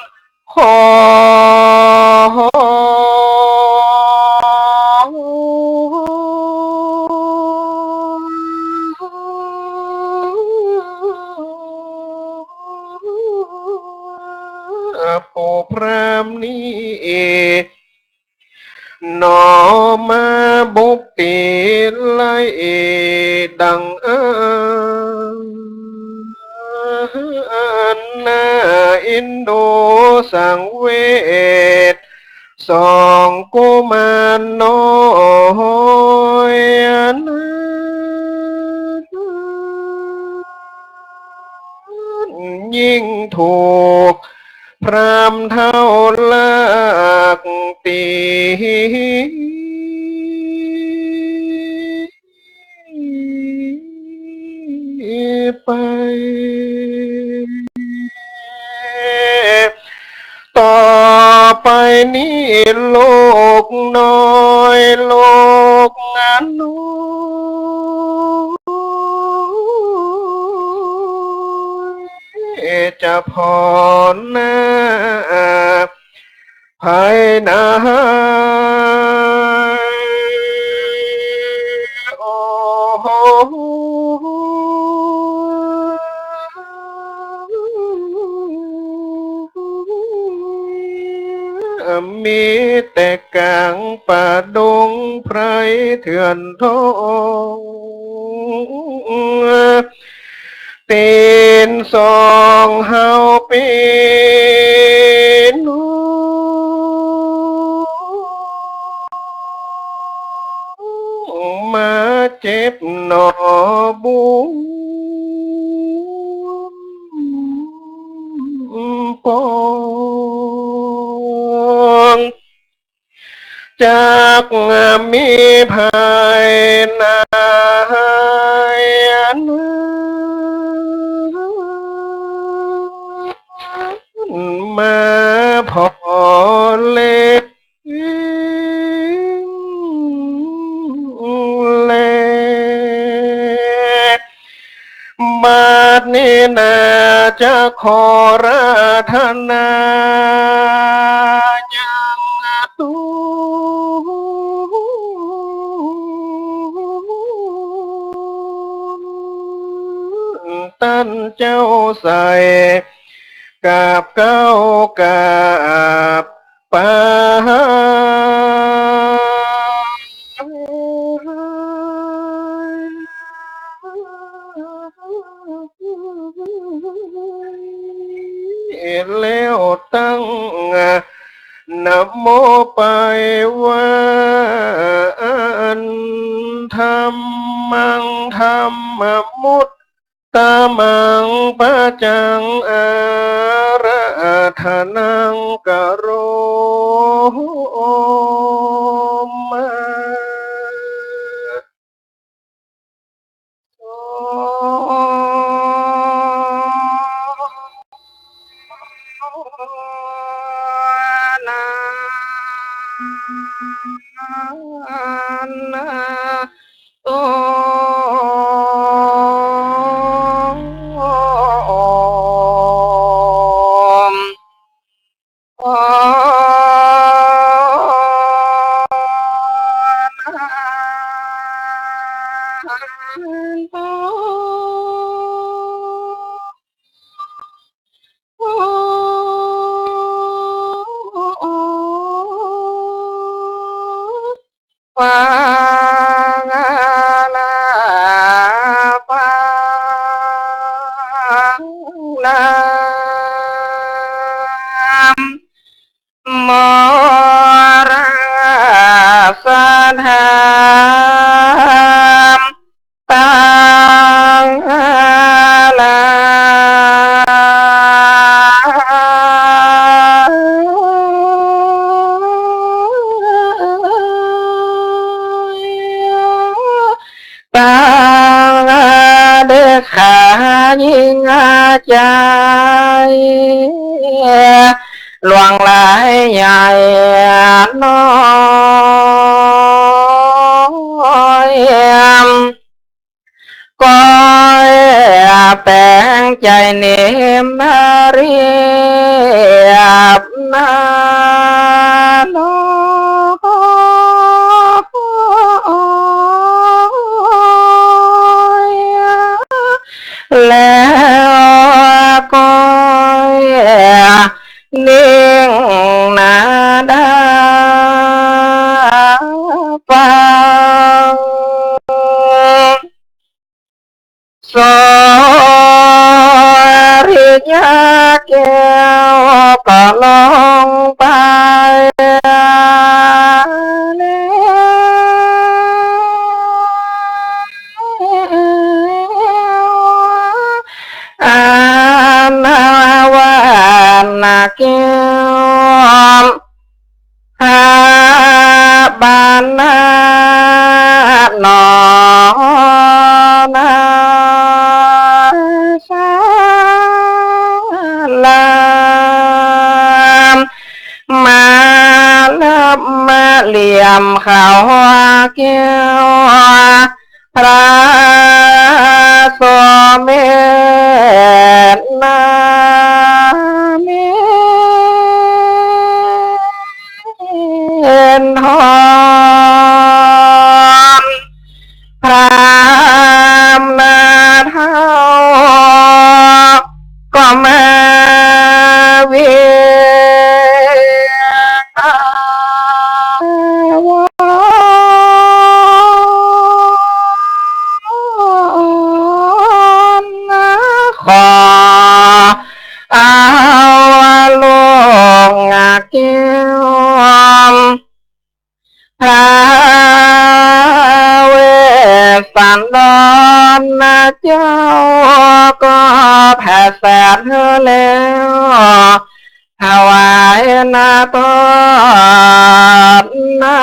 ขอ ผู้พราหมณ์นี้ หนอมาบุกตี้ไล่ดังอาหาร น่าเอ็นดูสังเวช สองกุมารน้อยนั้น ยิ่งถูกพราหมณ์เฒ่าลากตี๋ไป ต่อไปนี้ลูกน้อยลูกน้อย จะผ่อนหน้าภายใน โอ้โห มีแต่ก๋างป่าดงไพรเถื่อนทอง ตี๋นสองเฮาปี้น้อง มาเจ็บหนอบุญปอง จักมีภัยนา มาผ่อเล็กแล บัดนี้นาจะขอราธนายังตูน ต้านเจ้าใส่ กราบเกล้ากราบไป แล้วตั้งนะโมไปว่า ธัมมัง ธัมมมุตตะมัง ปัจจัง อาราธนัง กะโรมะ โมรสะธรรม ตังหลาย ตังเด็กขายิ่งใจ๋ หลวงหลายใหญ่น้อย ก็แป๋งใจ๋เนียมนาเรียบนาน้อย แล้วก็นิ่งนาดาฟัง สุริยะแก้วก็ลงไป อันว่านาแก้ว พระบาทนาหนอนาสาลา มาลับมาเหลี่ยมเขาแก้ว พระสมเด็จนาเมนทอง พระนาเฒ่า ก็มาเวียนวอน ขอเอาลูกแก้ว พระเวสสันดรเจ้า ก็ผสานแล้ว ถวายนาตอนนา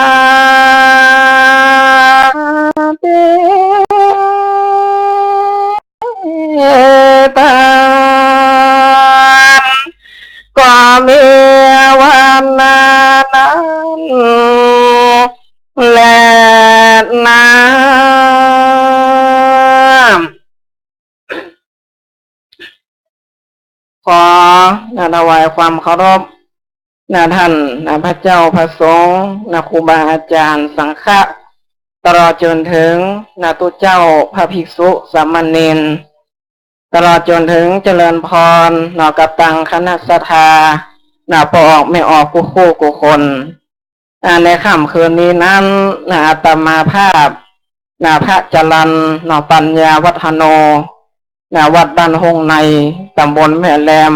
เต ตามก็มีวันนั้นแลนา ขอนะถวายความเคารพนะท่านนะพระเจ้าพระสงฆ์นะครูบาอาจารย์สังฆะ ตลอดจนเถิงนะตุ๊เจ้าพระภิกษุสามเณร ตลอดจ๋นเถิงเจริญพรเนาะ กับตังคณะศรัทธาเนาะ ป้อออกแม่ออกกู้คู่กู้คน อ่า ในค่ำคืนนี้นั้นนะ อาตมาภาพนะ พระจรัญเนาะ ปัญญาวัฒโนนะ วัดบ้านฮงใน ตำบลแม่แลม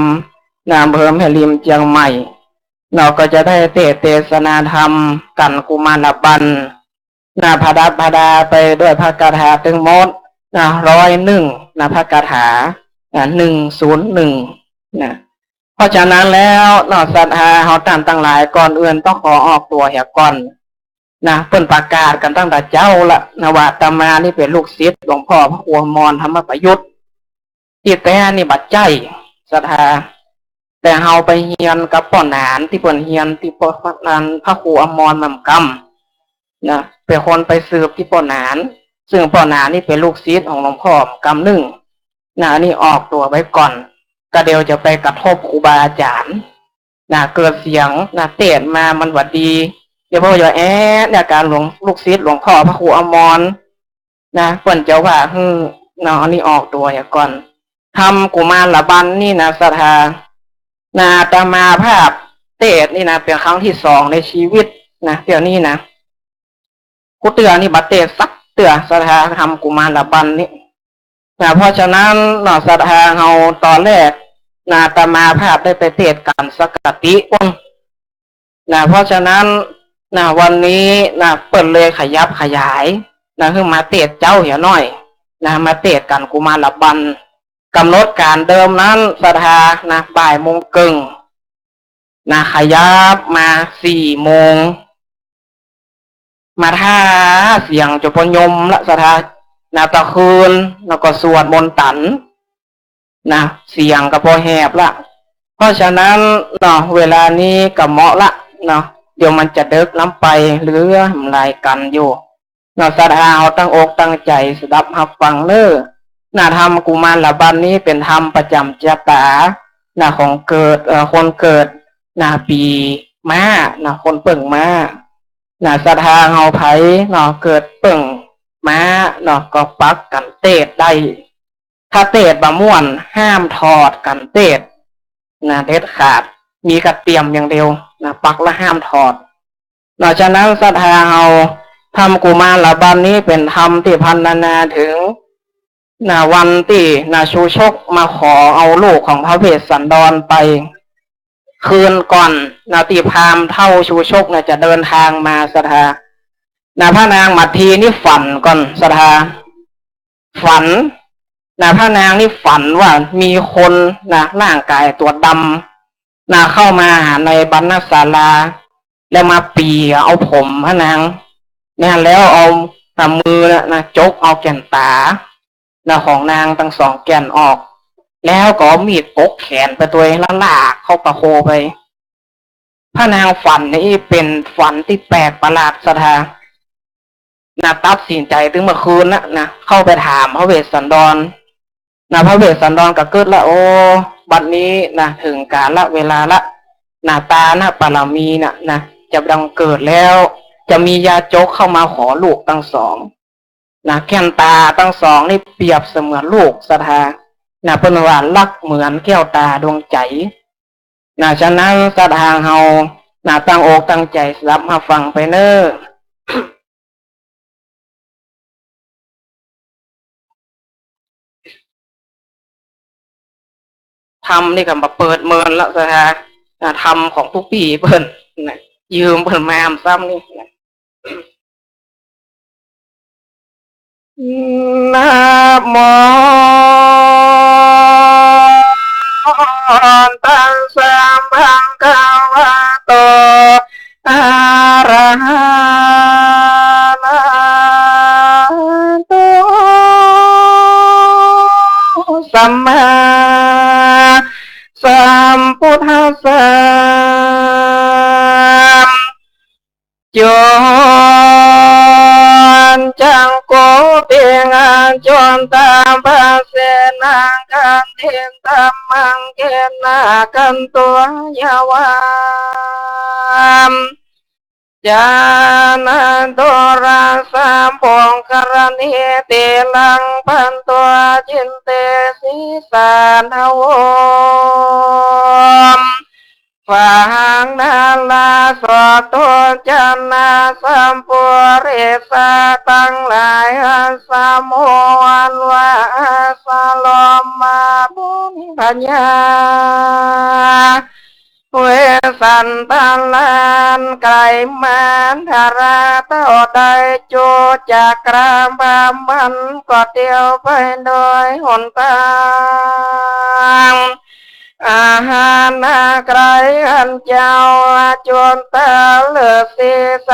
นะ อำเภอแม่ริม เจียงใหม่เนาะ ก็จะได้เตสน์เตสนาธรรมกั๋นกุมารบัลนะ ผดัดผดาไปด้วยพระคาถาตึงหมดนะ ร้อยนึ่งนะ พระคาถานะ หนึ่งศูนย์หนึ่งนะ เพราะฉะนั้นแล้วเนาะ ศรัทธาเฮาต้านตังหลาย ก่อนอื่นต้องขอออกตั๋วเหียก่อนนะ เปิ้นประกาศกั๋นตั้งแต่เจ๊าละนะ ว่าอาตมานี่เป๋นลูกศิษย์หลวงพ่อพระครูอมรธรรมประยุทธ์ ตี้แต๊นี่บ่ใจ้ศรัทธา แต่เฮาไปเฮียนกับป้อหนาน ตี้เปิ้นเฮียนตี้ป้อ พระครูอมรนำกำนะ เป๋นคนไปสืบตี้ป้อหนาน ซึ่งป้อหนานนี่เป๋นลูกศิษย์ของหลวงพ่อกำนึ่งนะ อันนี้ออกตั๋วไว้ก่อน ก็เดี๋ยวจะไปกระทบครูบาอาจ๋ารย์นะ เกิดเสียงนะ เตสน์มามันบ่ดี เดี๋ยวพ่อจะแอะเนี่ย ก๋านหลวง ลูกศิษย์หลวงพ่อพระครูอมรนะ เปิ้นจะว่าหื้อเนาะ อันนี้ออกตั๋วเหียก่อน ธรรมกุมารบัลนี่นะ ศรัทธานะ อาตมาภาพเตสน์นี่นะ เป๋นครั้งตี้สองในชีวิตนะ เดี๋ยวนี้นะ กู้เตื้อนี่บ่เตสน์สักเตื้อ ศรัทธา ธรรมกุมารบัลนี่นะ เพราะฉะนั้นเนาะ ศรัทธาเฮา ต๋อนแรกนะ อาตมาภาพได้ไปเตสน์ก๋านสังฆะติปุ้นนะ เพราะฉะนั้นนะ วันนี้นะ เปิ้นเลยขยับขยายนะ หื้อมาเตสน์เจ๊าเหียหน้อยนะ มาเตสน์ก๋านกุมารบัล ก๋ำหนดก๋านเดิมนั้น ศรัทธานะ บ่ายโมงเกิ่งนะ ขยับมาสี่โมง มาถ้าเสียงจ๋บปะยมละ ศรัทธานะ ตะคืนแล้วก็สวดมนต์ตันนะ เสียงก็ปอแหบละ เพราะฉะนั้นเนาะ เวลานี้ก็เหมาะละเนาะ เดี๋ยวมันจะเดิ็กล้ำไป เหลือหลายกั๋นอยู่เนาะ ศรัทธาเฮาตั้งอกตั้งใจ๋สดับฮับฟังเน่อ นะ ธรรมกุมารบัลนี้เป๋นธรรมประจ๋ำจะต๋านะ ของเกิด เอ่อ คนเกิดนะ ปี๋ม้านะ คนเปิ้งม้านะ ศรัทธาเฮาใผเนาะ เกิดเปิ้งม้าเนาะ ก็ปักกั๋นเตสน์ได้ ถ้าเตสน์บ่ม่วน ห้ามถอดกั๋นเตสน์นะ เด็ดขาด มีกระเตียมอย่างเดียวนะ ปักแล้วห้ามถอดเนาะ ฉะนั้นศรัทธาเฮา ธรรมกุมารบัลนี้เป๋นธรรมตี้พรรณนาเถิงนะ วันตี้นะ ชูชกมาขอเอาลูกของพระเวสสันดรไปคืนก่อนนะ ตี้พราหมณ์เฒ่าชูชกนะ จะเดินทางมา ศรัทธานะ พระนางมัททีนี่ฝันก่อน ศรัทธา ฝันนะ พระนางนี่ฝันว่ามีคนนะ ร่างก๋ายตั๋วดำนะ เข้ามาหาในบรรณศาลา แล้วมาปี่เอาผมพระนางนะ แล้วเอา เอามือนะ นะ จกเอาแก่นต๋านะ ของนางตังสองแก่นออก แล้วก็เอามีดกกแขนไปตวย แล้วลากเข้าป่าโคไป พระนางฝันนี่เป๋นฝันตี้แปลกประหลาด ศรัทธานะ ตัดสินใจ๋ตึงเมื่อคืนนะ นะ เข้าไปถามพระเวสสันดรนะ พระเวสสันดรก็กึ๊ดละ โอ้ บัดนี้นะ เถิงกาลเวลาละนะ ตานะ ปารมีนะ นะ จะบังเกิดแล้ว จะมีญาติโยมเข้ามาขอลูกตังสองนะ แก่นต๋าตังสองนี่เปรียบเสมือนลูก ศรัทธานะ เปิ้นว่าฮักเหมือนแก้วต๋าดวงใจ๋นะ ฉะนั้นศรัทธาเฮานะ ตั้งอกตั้งใจ๋สดับฮับฟังไปเน่อ ธรรมนี่ก็บ่เปิดเมินละ ศรัทธานะ ธรรมของตุ๊ปี้เปิ้นนะ ยืมเปิ้นมาซ้ำนี่นะ นะโม ตัสสะ ภะคะวะโต อะระหะโต สัมมาสัมพุทธัสสะ จ๋นจักขุ ปิงอาจนตา ภะเสนะ ขันติ ธัมมัง เกนะ ขันตัง ยะหวา ม จานะ ตุระสะ ปุคคะรณี ติรัง ปันโต จินเตสิ สาทะโว ฟังนารา โสตุ จานะ สัปปุริสะตังหลาย อัสสะโม อันว่าอัสสะ ลมมา ปุญญา เวสสันตะลานไก๋มา ทาราเต้าใด จุจักครา พระมันก็เตียวไปโดยหนตาง อาหารนาไก๋อันเจ้าจุนตาฤๅษีใส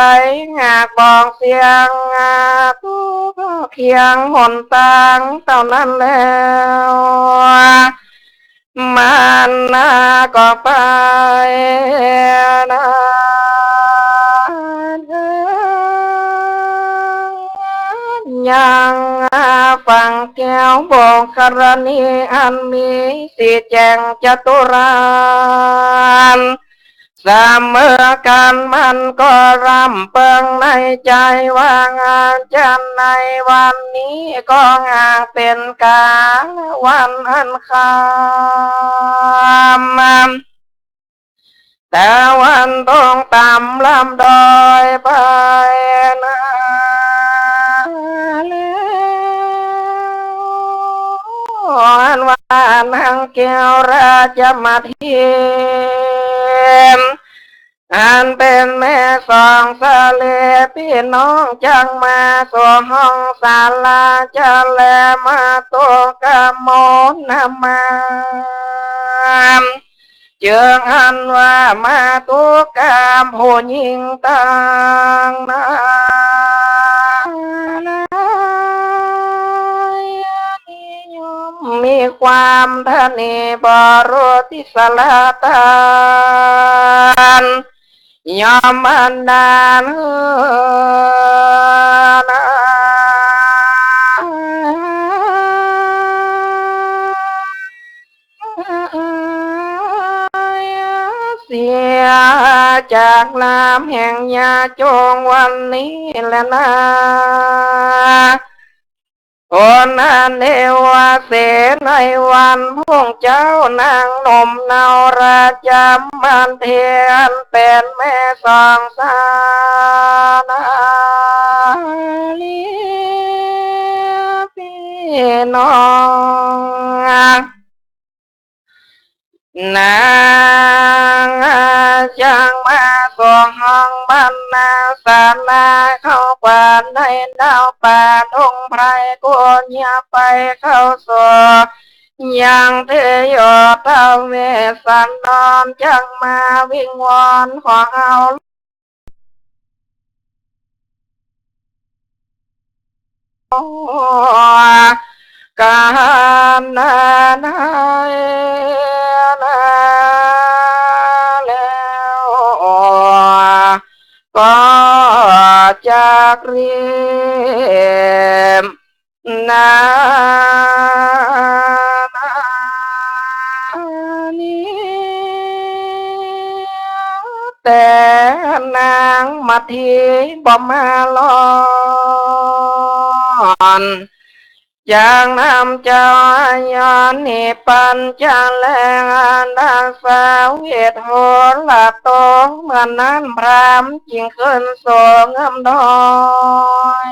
หากบอกเสียง อาตุก็เคียงหนตางเต้านั้นแล้ว มันนาก็ไปนา ยังฝั่งแก้วปุคคะรณี อันมีสีแจ่งจตุรัส เสมอกั๋น มันก็ร่ำเปิงในใจ๋ว่า อันจันในวันนี้ก็หากเป๋นกาละวันอันค่ำ ตะวันตกต่ำลำดอยไปนาแล้ว อันว่านางแก้วราชมัทถิ อันเป๋นแม่สองสะเล ปี้น้องจักมาสู่ห้องศาลา จะแลมาตุกะโมนะมา จึงอันว่ามาตุกะผู้ญิงตังหลาย นิยมมีความทะเน บรุติสละตาน ยอมอันดาลนา เสียจากลามแห่งญาจงวันนี้แลนา คนอันเอวาเส ในวันพุ่งเจ๊านางหนุ่มเนาราชมัทถิ อันเป๋นแม่สองสาลี ปี้น้อง นางจักมาสู่ห้องบรรณาศาลา เข้ากว่าในดาวป่าดงไพร ควรอย่าไปเข้าสู่ยังเทโย ท้าวเวสสันดรจักมาวิงวอนขอเอา กั๋นนานาแล้ว ก็จักรีบนานานี้ แต่นางมัทถิบ่มาลอน จักนำเจ้ายอดนิพพานจะแล อันดังสาวิตโหระโต เมื่อนั้นพราหมณ์จึงขึ้นสู่เงื้อมดอย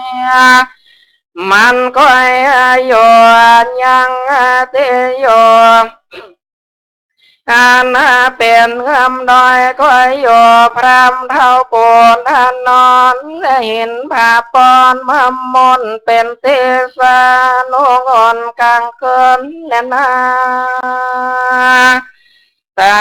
มันก็อายุยังเตโย อันเป๋นเงื้อมดอยก็อยู่ พราหมณ์เฒ่าปูนอน และเห็นผ้าปอนมามนเป๋นเตสา นุ่งห่มก๋างคืนแลนา ตั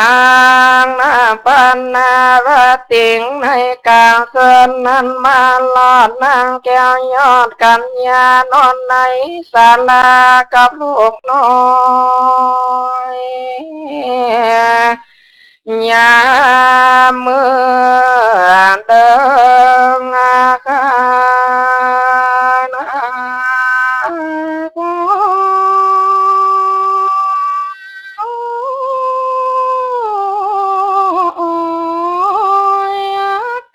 งนาปานนาราตริง ในก๋างคืนนั้นมาลอดนางแก้วยอดกัญญานอนในศาลากับลูกน้อย ยามเมื่อเดินอาคาร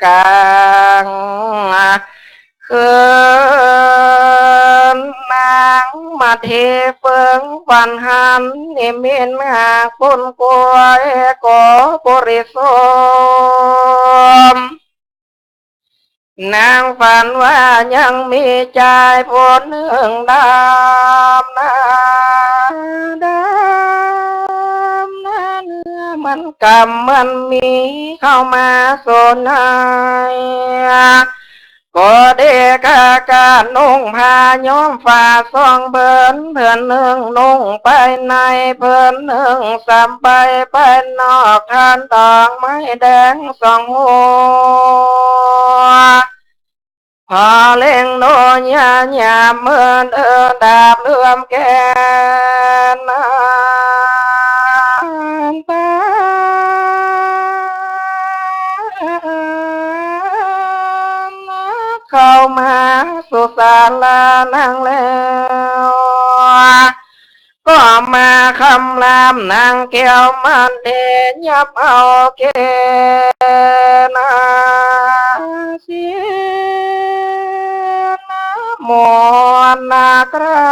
กา คืนนางมาเทเปิงฝันหันนิมิตหากปุ้นกวยก็บริสุทธิ์ นางฝันว่ายังมีจายผู้นึ่งดำนา ดำนาเนื้อมันกำมันมีเข้ามาสู่ใน ก็ได้กล้าการนุ่งผ้าย้อมฝาสองเผิน เผินนึ่งนุ่งไปใน เผินนึ่งสำไปไปนอก ทานดอกไม้แดงสองหัว พอเล็งดูยาหยาบเมินเอินดาบเหลื่อมแกน เข้ามาสู่ศาลานางแล้ว ก็มาคำรามนางแก้วมันเดชยับเอาแก่นาเสีย มวลนาเกล้า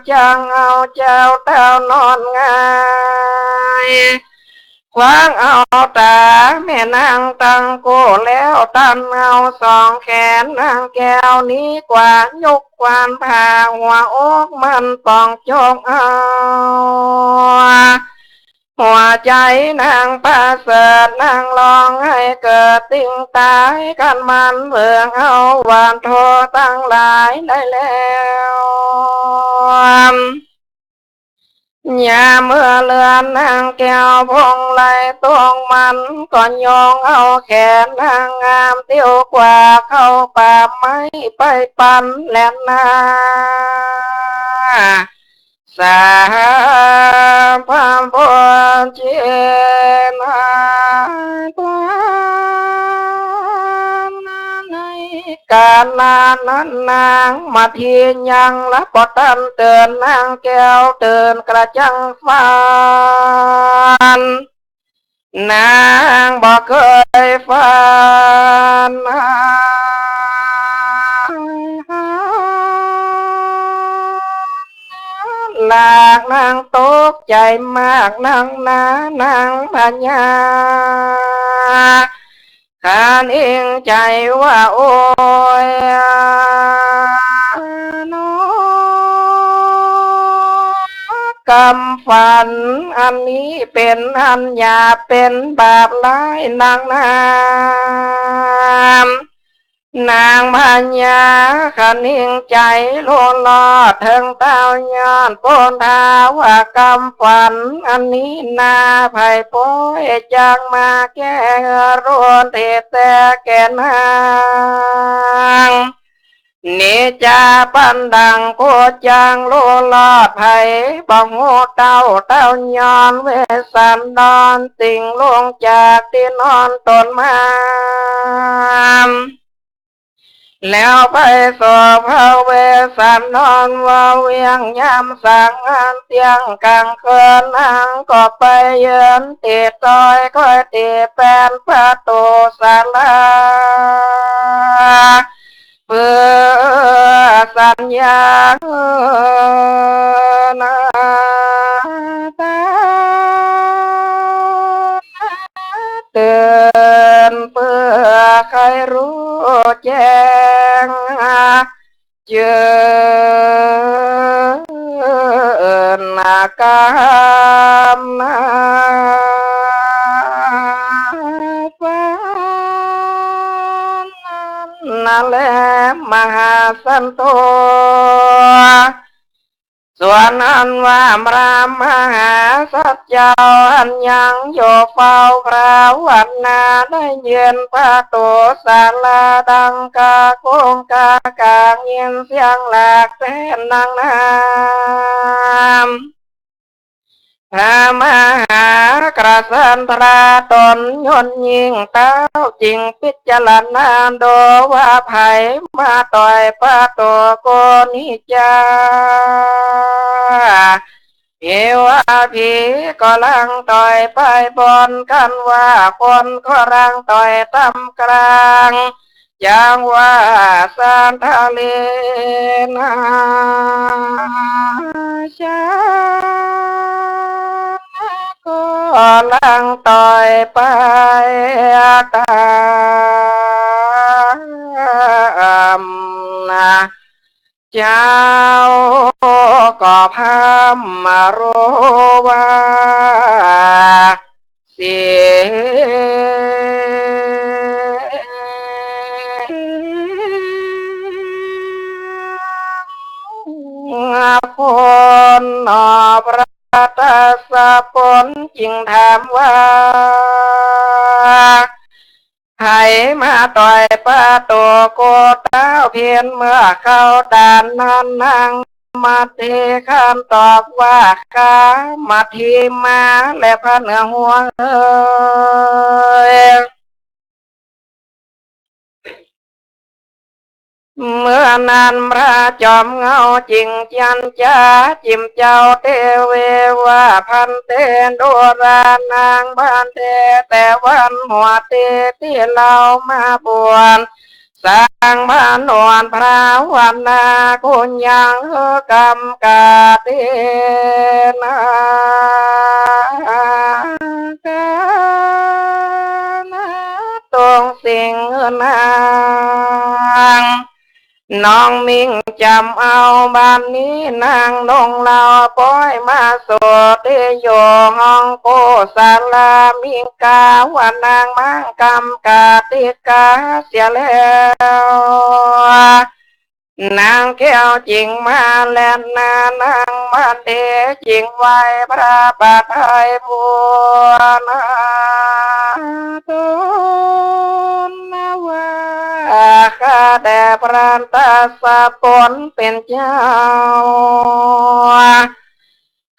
จังเอาเจ้าเต้านอนหงาย ขวางเอาต๋าแม่นางตังกู้แล้วตันเอาสองแขนนางแก้วนี้กว่ายกขวานผ่าหัวอกมันป่องโจกเอา หัวใจ๋นางประเสริฐนางฮ้องไห้เกิดติ่งต๋าย กันมันเบิ่งเอาหวานโทตังหลายได้แล้ว ยามเมื่อเลือนนางแก้วพงไลตรงมันก็โยงเอาแขนนางงามเตี้ยวกว่าเข้าป่าไม้ไปปันแลนา สาพระบนเจนา ในกาลนั้นนางมาทียังละบ่ตันเตือนนางแก้วเตือนกระจังฝัน นางบ่เกยฝัน หลากนางตกใจ๋มากนักหนานางพญา คานิงใจ๋ว่าโอ๊ย น้อ กำฝันอันนี้เป๋นอันหยาบเป๋นบาปร้ายนักหนา นางพญาคานิงใจ๋โลดลอดเถิงเต้ายอดโพธาว่ากำฝันอันนี้นาไผโป๊ยจักมาแก้รวนเทศแต่แก่นาง นี้จาปันดังโคจางโลดลอดไผบ่ฮู้เต้า เต้ายอดเวสสันดรสิ่งลงจากตี้นอนต๋นมา แล้วไปสอบพระเวสสันดรว่าเวียงยามสังอันเตี้ยงกลางคืนนางก็ไปยืนติดตอยก้อยติดแป้นประตูศาลา เปื้อสัญญานาตาเตือนเปื้อใค่รู้แจ้ง เจิญกำนาฝันนั้นแลมหาสันโต ส่วนอันว่าพระมหาสัจเจ้าอันยังอยู่เฝ้าพระวันนาได้ยินประตูศาลาดังกาโกงกากางยินเสียงหลากแสนดังน้ำ พระมหากษัตริย์ต๋นยนต์ยิ่งเต้าจึงพิจารณาดูว่าไผมาต่อยประตูโกนี้จา เ เหว่าผีก็ลังต่อยไปบน กันว่าคนก็ลังต่อยต๋ามกลาง จังหว่าสันทะเลนา ช้างก็ลังต่อยไปต๋ามนา เจ้าก็พร่ำมารู้ว่า เสียงคนหนอ พระทศพลจึงถามว่า ใผมาต่อยปะโตโกเต้าเพี้ยน เมื่อเข้าด่านนั้นนางมันเทคำตอบว่า ข้ามัทธิมาแลพระเหนือหัวเอย เมื่อนั้นพระจอมเหง้าจึงจันจา จิมเจ้าเตเวว่า ภันเต ดูรานัง ภันเต แต่วันหัวเตตี้เฮามาบวช สร้างบ้านนอนภาวนา คุณยังเฮอกำกาเตนา กานาตรงสิ่งนาง น้องมิ่งจ๋ำเอา บัดนี้นางลงเฮาป้อยมาสู่ตี้อยู่ห้องโกศลา มิ่งกาว่านางมั่งกำกาติกาเสียแล้ว นางแก้วจึงมาแลนหน้า นางมันเทจึงไหว้พระปะไทยบัวนา ตนว่า ข้าแต่พระทศพลเป๋นเจ้า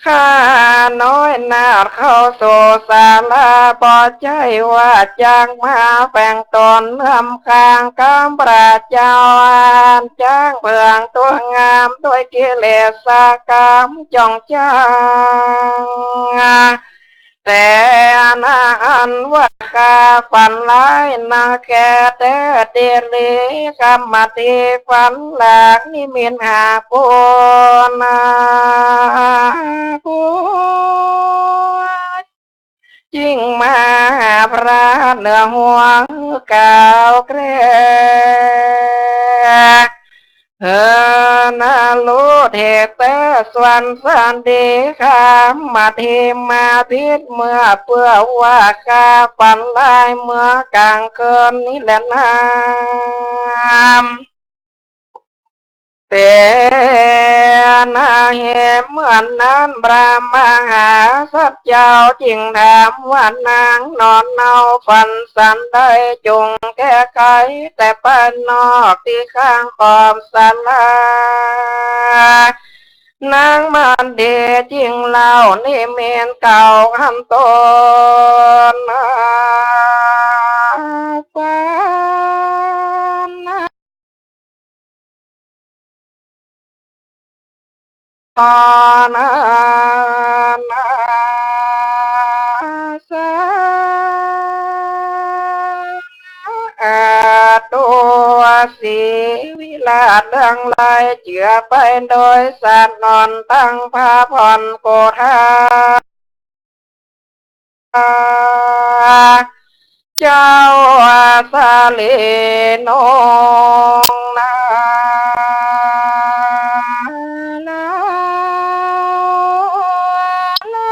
ข้าน้อยนาฏเข้าสู่ศาลา บ่ใจ้ว่าจักมาแฝงต๋นเลื่อมคาง กำพระเจ้าอันจ้างเปืองตัวงาม ด้วยกิเลสกรรมจ่องจ้าง แต่นาอันว่าข้าฝันร้ายนาแก่แต๊ดีหลี คำมัทธิฝันหลากนิมิตหาปูนา ปูจึงมาหาพระเหนือหัวกล่าวแกร่ เฮอนาลูเถกแต๊สวนสันดี คำมัทธิมาพิษเมื่อเปื้อว่าข้าฝันร้ายเมื่อกลางคืนนี้แลนา แต่นาเหตุเมื่อนั้นพระมหาสัตว์เจ้าจึงถามว่านางนอนเน่าฝันสันใด จงแก้ไขแต่ภายนอกตี้ข้างขอบศาลา นางมันเทจึงเล่านิมิตเก่าอันต๋นฝัน นานาสา ตัวสีวิราชเลื่องไลเจือไปโดยสัตว์นอนตั้งพระผ่อนโกธา เจ้าสาลีนงนานา นา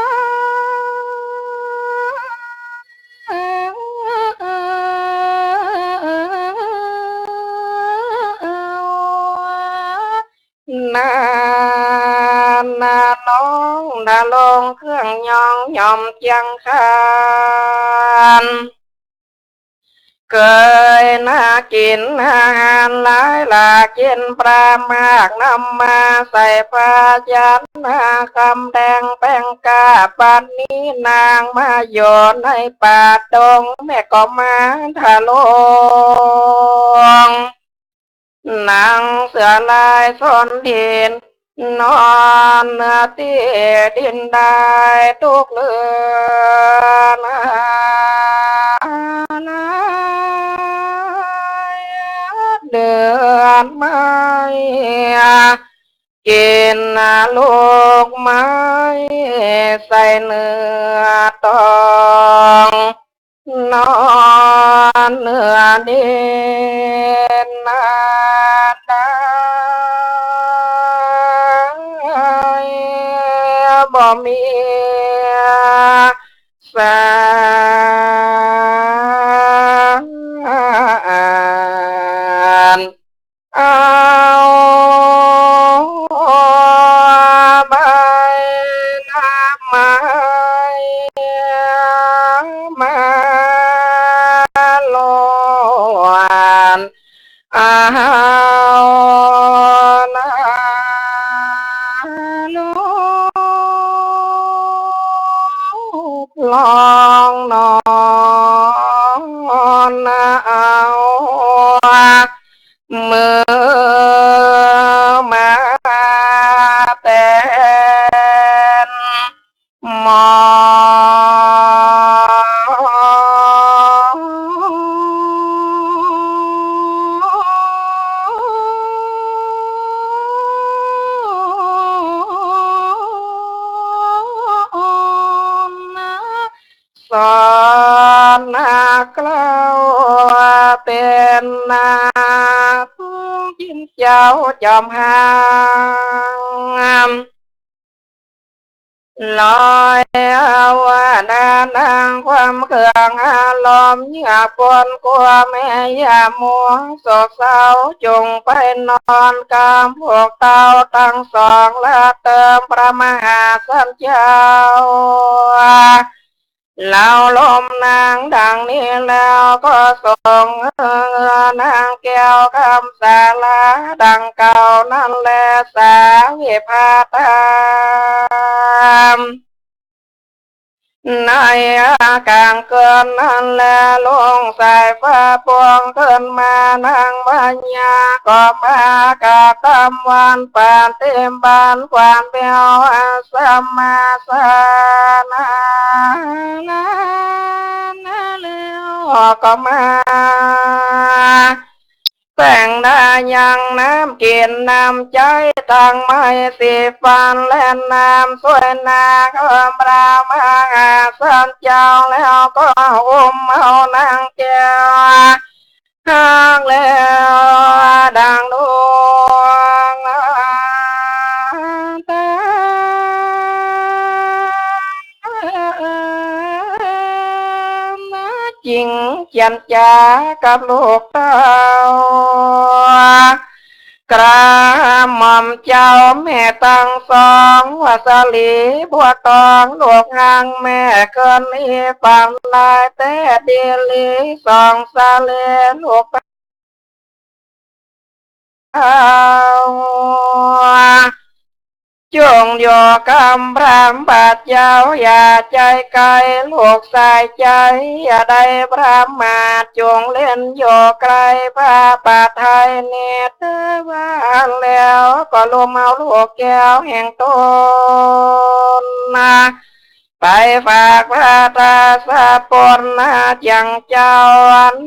นาน้องนาลงเครื่องยองย่อมเจียงคาน เกยนากิ๋นอาหารหลายหลากกิ๋นปลามากนำมาใส่ภาชนะคำแดงแป้งกล้า บัดนี้นางมาอยู่ในป่าดงแม่ก็มาทะลวง หนังเสือลายส้นตีน นอนเนื้อตี้ดินได้ทุกเรือน เดือนไม้ กิ๋นลูกไม้ใส่เนื้อตอง นอนเนื้อดินได้ บ่มีสาร เอาใบน้ำไม้มาลวน เอาน้ำลูบลองนอน เอามือมาแตะ มองสอนนักเล่าเป๋นนัก จิ๋นเจ้าจอมหาง ลอยเอาดานังความเคืองอารมณ์ เยื่อปนกั๋วแม่ย่ามัวโศกเศร้า จุ่งไปนอนกำพวกเต้าตังสอง และเติมพระมหาสันเจ้า เฮาลมนางดังนี้แล้วก็ส่งเงือนางแก้วคำสาราดังเก่านั้นแล สาวิภาตาม ในกลางคืนนั้นแล รุ่งสายฟ้าปวงขึ้นมา นางพญาก็มากระทำวันปฏิบัติความเพียร สมาสนาแล้วก็มา แต่งได้ยังน้ำกิ๋นน้ำใจ๊ ตังไม้สีฟันและน้ำส้วยหน้า ก็พระมหาสันเจ้าแล้วก็อุ้มเอานางแก้ว หากแล้วดังดวงตา จิ่งเจียรจ๋ากับลูกเต้า กราบหม่อมเจ้าแม่ตังสอง วาสลีบัวตองลูกหางแม่ เกินนี้ฝันลายแต๊ดีหลี สองสาลีลูกเต้า จุ่งอยู่กำพร้ำบาดเจ้า อย่าใจ้ใก้ลูกสายใจ๋ อย่าได้ประมาท จุ่งเล่นอยู่ใก้พระปาไทยนิด ว่าแล้วก็ลุมเอาลูกแก้วแห่งต๋นนา ไปฝากพระราชาปนนา จั่งเจ้า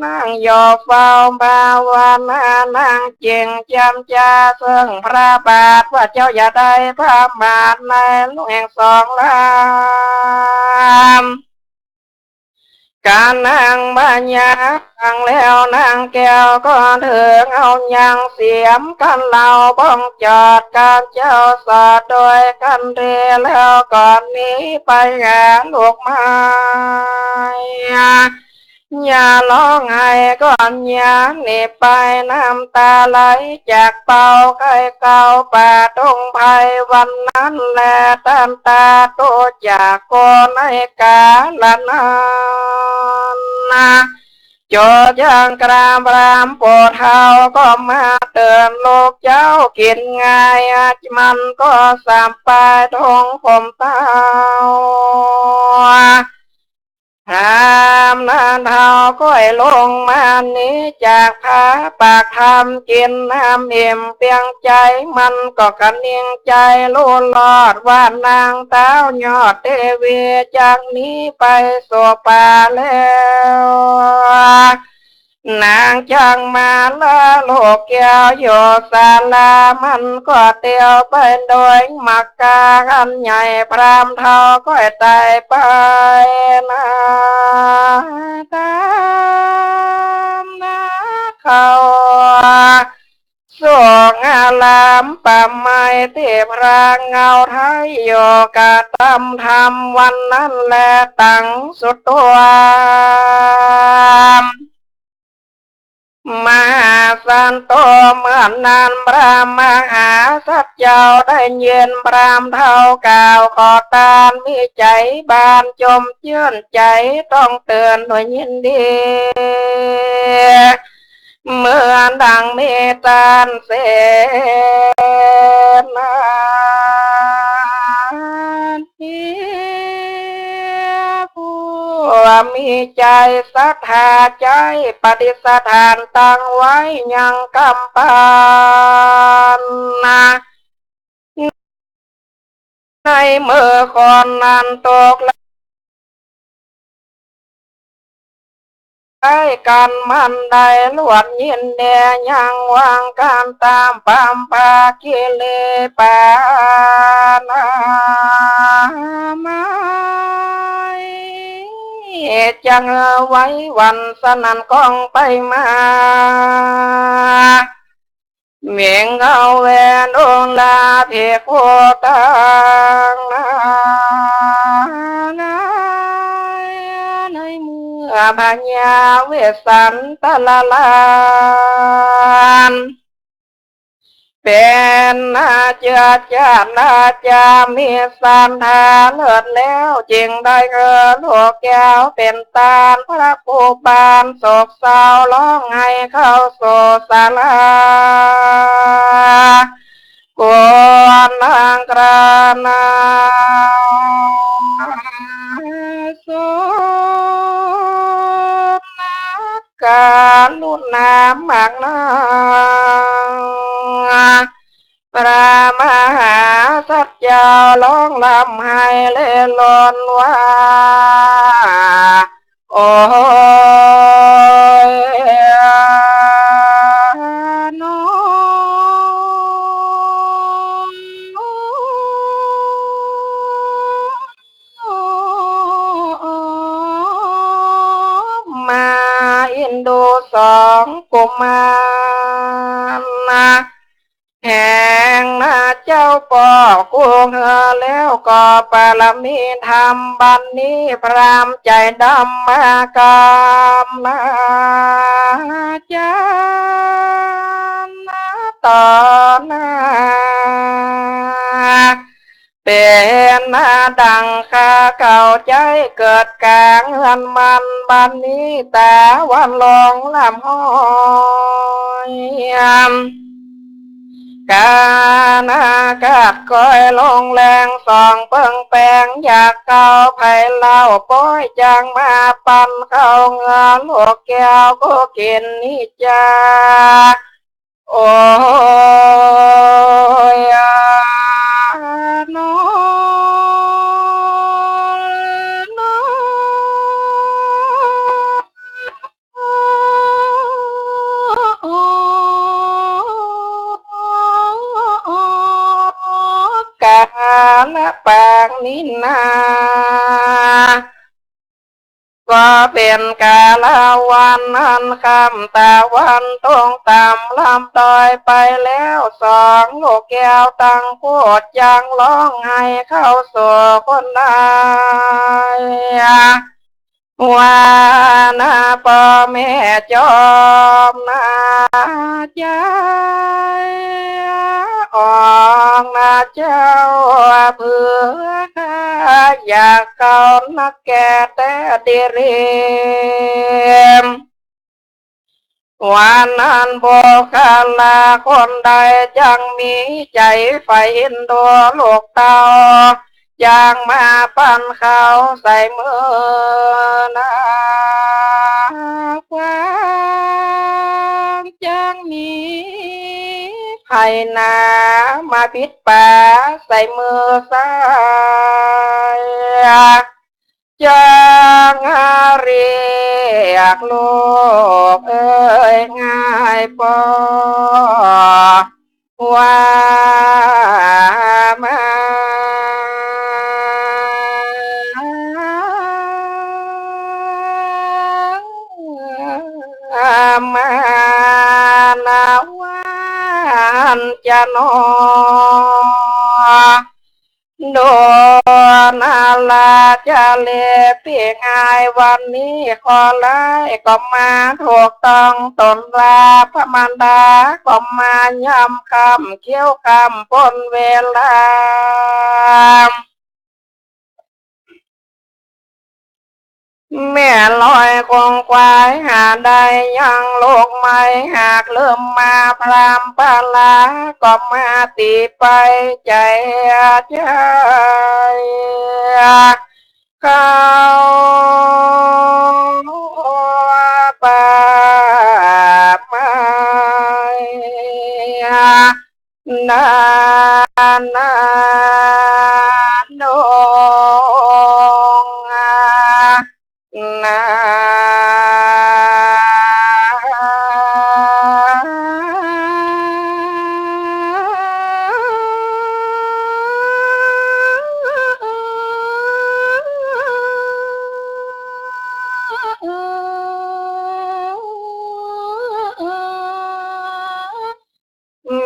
นั่งอยู่เฝ้าภาวนานางจิ่งจำจา ซึ่งพระบาทว่าเจ้าอย่าได้ประมาทในลูกแห่งสองลำ กานั่งพญาฟังแล้วนางแก้วก็เถิงเอายังเสียมกั๋นเหล่าบ้องจอด กาเจ้าสอดโดยกั๋นที แล้วก็หนีไปหาลูกไม้ อย่าฮ้องไห้ก่อน อย่าหนีไป น้ำต๋าไหลจากเปล่า ใค่เก่าป่าดงไพร วันนั้นแลต้านต๋าโตจากโกในกาละนั้นนา โจยังกราบรามปู่เฒ่าก็มาเตื๋อนลูกเจ้ากิ๋นง่าย มันก็สบายตรงผมเต้า เ พราหมณ์นั้นเฮาก้อยลงมาหนีจากผาปากธรรม กิ๋นน้ำอิ่มเปียงใจ๋ มันก็กระเนียงใจ๋ฮู้รอดว่านางเต๊ายอดเตวีจักหนีไปสู่ป่าแล้ว นางจักมาละลูกแก้วอยู่ศาลา มันก็เตียวไปโดยมักกาอันใหญ่ พราหมณ์เฒ่าก้อยต๋ายไปนาต๋ามนาเขา สวงอารามป่าไม้ตี้พระเงาไท้อยู่กระตำธรรมวันนั้นแลตังสุดตวม มหาสันโต เมื่อนั้นพระมหาสัตว์เจ้าได้ยินพราหมณ์เฒ่ากล่าวขอตาน มีใจ๋บานจมจื้นใจ๋ต้องเตินด้วยยินดี เหมือนดังมีตานเสนาธิ ผู้มีใจ๋ศรัทธาใจ๋ปฏิสถานตั้งไว้ยังกำปานนา ในเมื่อคนนั้นตก ใก้กั๋นมันได้ลวดยินแด่ยังวางกั๋นต๋ามปำปากิเลสปานาไม้ จักไว้วันสนั่นก้องไปมา เวียงเอาแวนองค์ลาภิกขุตังนานา ในเมื่อพญาเวสสันตรราช เป๋นนาเจือจาติราชามีศรัทธาเลิศแล้ว จึงได้เอ่อลูกแก้วเป๋นตานพระผู้ปานโศกเศร้าฮ้องไห้เข้าสู่ศาลา ควรนางกราบนาสม กรุณามากนัก พระมหาสัตว์เจ้าฮ้องร่ำไห้เล่นรอนว่า โอ้ยน้อ มาเอ็นดูสองกุมารนะ แห่งนาเจ้าป้อกู้เฮือแล้วก็ปารมีธรรม บัดนี้พราหมณ์ใจ๋ดำมากราบนาจารย์ต่อหน้า เป๋นนาดังข้าเก่าใจ๊เกิดก๋างเฮือนมัน บัดนี้ต๋าวันลงร่ำฮ้อย ก๋านอากาศก้อยลงแรงส่องเปิงแปง อยากเข้าไปเล่าป้อยจักมาปันเข้าเฮือลูกแก้วกู้กิ๋นนี้จา โอ้ยน้อ ก๋าละปางนี้นา ก็เป๋นก๋าละวันอันค่ำตะวันตกต่ำลำตอยไปแล้ว สองลูกแก้วตังคู่จักฮ้องไห้เข้าสู่คนได้ ว่านาป้อแม่จอมนาจารย์ ออกนาเจ้าเปื้อข้าอยากเข้านักแก่แต๊ดีเรม วันนั้นบุคคละคนใดจักมีใจ๋ใฝ่เอ็นดูลูกเต้า จักมาปันเขาใส่มือหน้าขวา จักมีใผหนามาปิดป๋าใส่มือซ้าย จักเรียกลูกเอ๋ยง่ายปอว่ามา มานาวันจะนอ โดนอาลาจะเลปีง่ายวันนี้ขอลาก็มาถูกต้องตนลาพระมารดาก็มายามค่ำเคี้ยวค่ำปนเวลา แม่ลอยคงควายหาได้ยังลูกไม้หากลืมมาพรามปาลาก็มาตีไปใจใจเขาป่าไม้ นานาดงนา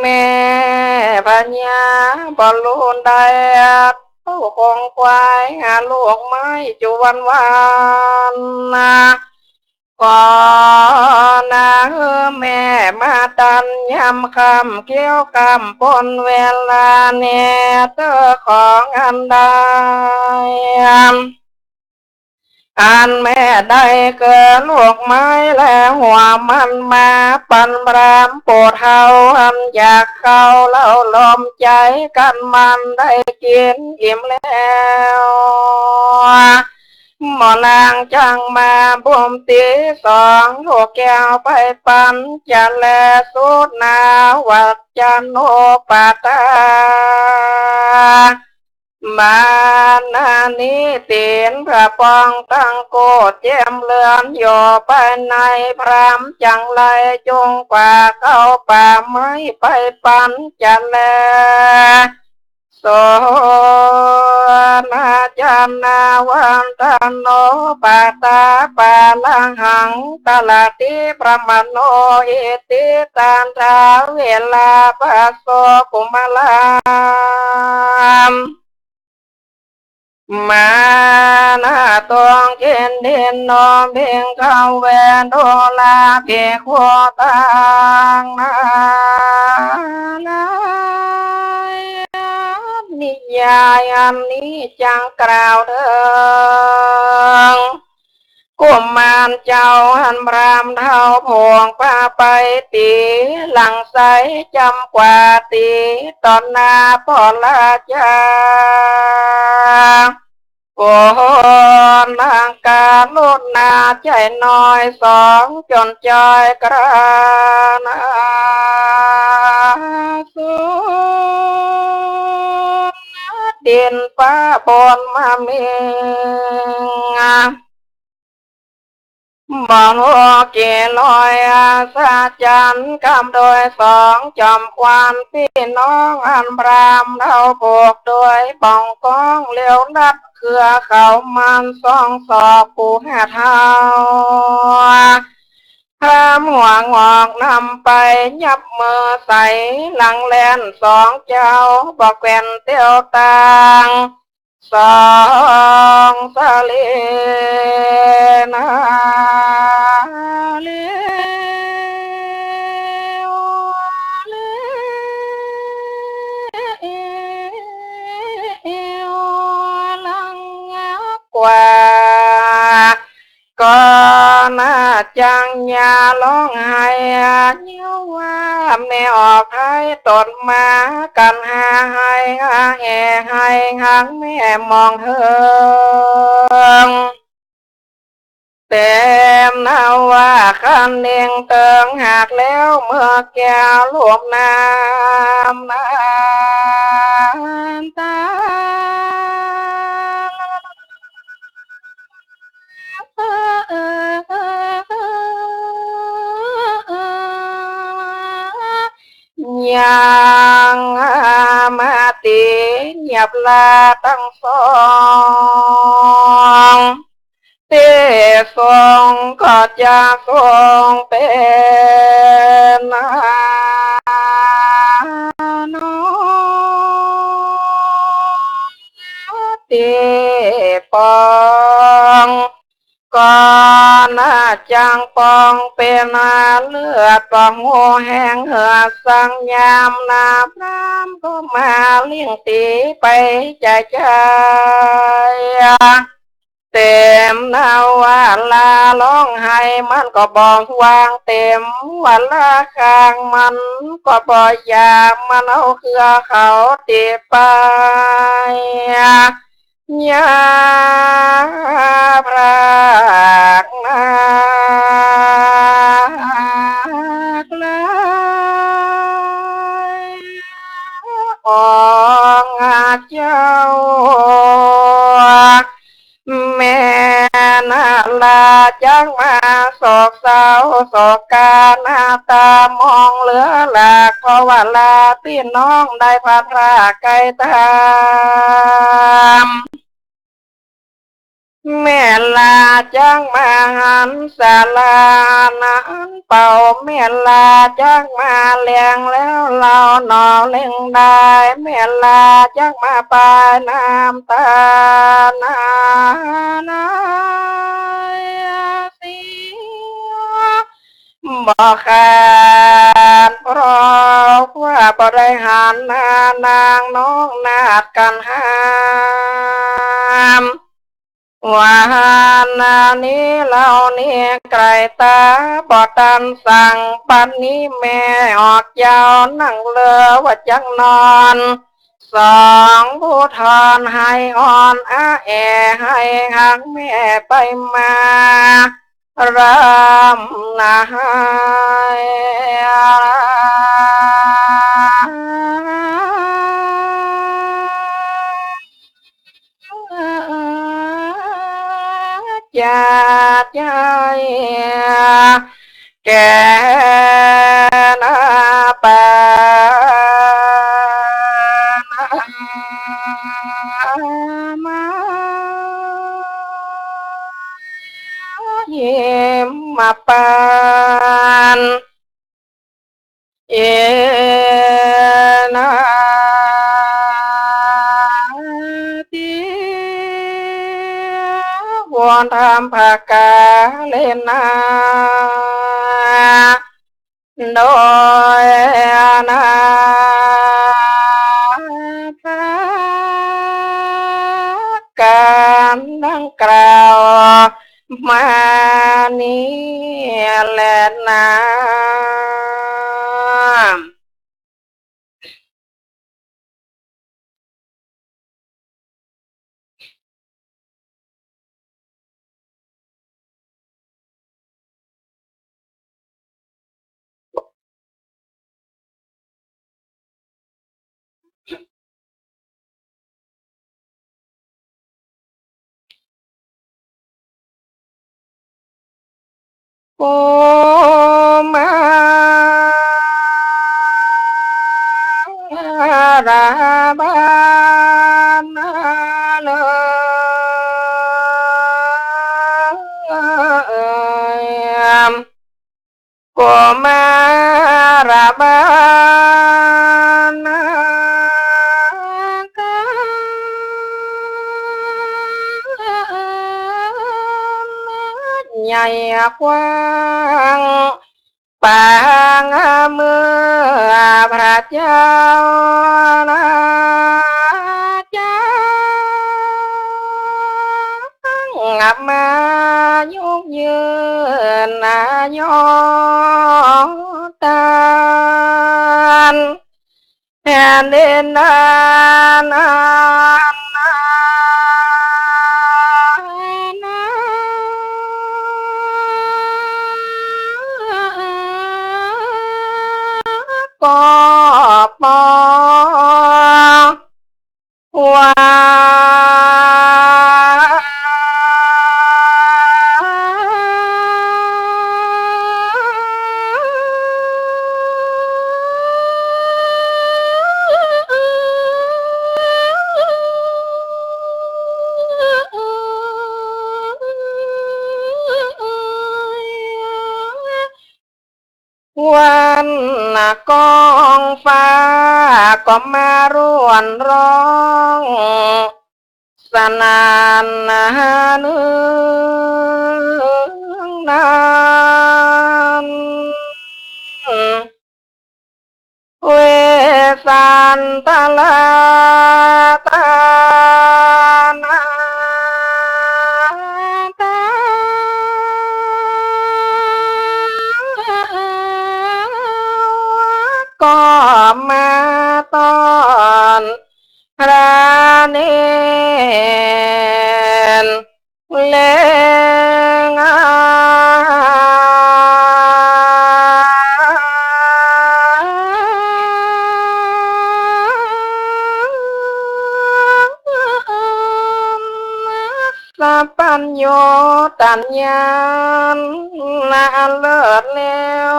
แม่พญาบ่ฮู้ได้เอาคงควายหาลูกไม้จุวันวันนะ ขอนะเออแม่มาตันยามค่ำเคี้ยวค่ำปนเวลาเนี่ยเตอของอันใด อันแม่ได้เกิดลูกไม้และหัวมันมาปันพรามโปรดเฮาอันอยากเข้าเล่าลมใจกันมันได้กินอิ่มแล้ว หมอนางจังมาบุมตีสองลูกแก้วไปปันจะแลสูดนาวัจจโนปาตา มานานี้ตีนพระปองตั้งโกดเจียมเลือนอยู่ภายในพรามจังไรจุงกว่าเข้าป่าไม้ไปปันจะแล โสนาจานาวันตโนปาตาปาลังหังตลาติพระมโนอิติตันทาเวลาปะโสกุมาราม มานาตวงกินดินโนบิงคเวโดลาภิกขุตังนานานิยายอันนี้จังกล่าวเถิง กุมารเจ้าอันพรามเฒ่าผงปาไปตี๋หลังไส้จำกว่าตี๋ต่อหน้าพ่อราชา โกนางกาลุณาใจ๋น้อยสองจ๋นจอยกรานาสุนดินฟ้าบนมาเมง บ่ฮู้กี่ร้อยอัศจรรย์กำโดยสองจอมขวัญปี้น้องอันพรามเฒ่าผูกโดยป่องก้องเลี้ยวลัดเครือเขามันสองศอกผู้หาเฒ่า พรามหัวงอกนำไปยับมือใส่หลังแล่นสองเจ้าบ่แควนเตียวตาง สองสะเลนาเลวเลวลังกว่า ก็ นาจังอย่าฮ้องไห้ เย้าว่าแม่ออกไห้ตนมา กั๋นหาไห้หาแอ่ไห้หังแม่มองเฮิง เต๋มนาว่าคันเน่งเติงหากแล้วเมื่อแก้วลูกน้ำตา ยังมาตี้เยียบลาตังสอง ตี้ทรงก็จะทรงเป๋นน้องตี้ปอง ก่อนนาจังปองเป๋นเลือด บ่ฮู้แหงเหือสังยาม นาพรามก็มาเลี้ยงตี๋ไปจ่ายจ่าย เต๋มนาว่าลาฮ้องไห้มันก็บ่วาง เต๋มว่าลาข้างมันก็บ่อยาก มันเอาเฮือเขาตี๋ไป อย่าพรากนาไกล องค์เจ้า แม่นาลาจักมาโศกเศร้าโศกา นาตามองเหลือหลาก เพราะว่าลาปี้น้องได้พลัดพรากไกลต๋าม แม่ลาจักมาหันสารานั้นเป่า แม่ลาจักมาแลงแล้วเล่าหนอเล็งได้ แม่ลาจักมาปายน้ำตานานาเสีย บ่ขาด เพราะว่าบ่ได้หันหน้านางน้องนาฏกั๋นห้าม ว่าหันหน้านี้เล่านี้ไกลต๋า บ่ตันสั่งปันนี้แม่ออกเจ้า นั่งเลือว่าจักนอน สองผู้ทอนไห้อ่อนอาแอไห้หังแม่ไปมา ร่ำนาไห้ จะใจ้แก่นาปานามา เยี่ยมมาปาน เอนาติ วอนทำผากาเลนา โดยนาพระก๋านดังกล่าว มานี้แลนากุมารบาลนาเอ๋ย กุมารบาลนากั๋นใหญ่กว้าง ปางเมื่อพระเจ้าราชา มายุกยืน เดนานานานา ก็ปอ ว่า วันก้องฟ้าก็มาร่วนร้องสนั่นเนืองนาน เวสสันตะลาตานาตา ก็มาต้อนพระเนร แลงาม สัพพัญญูตัญญาณอันเลิศแล้ว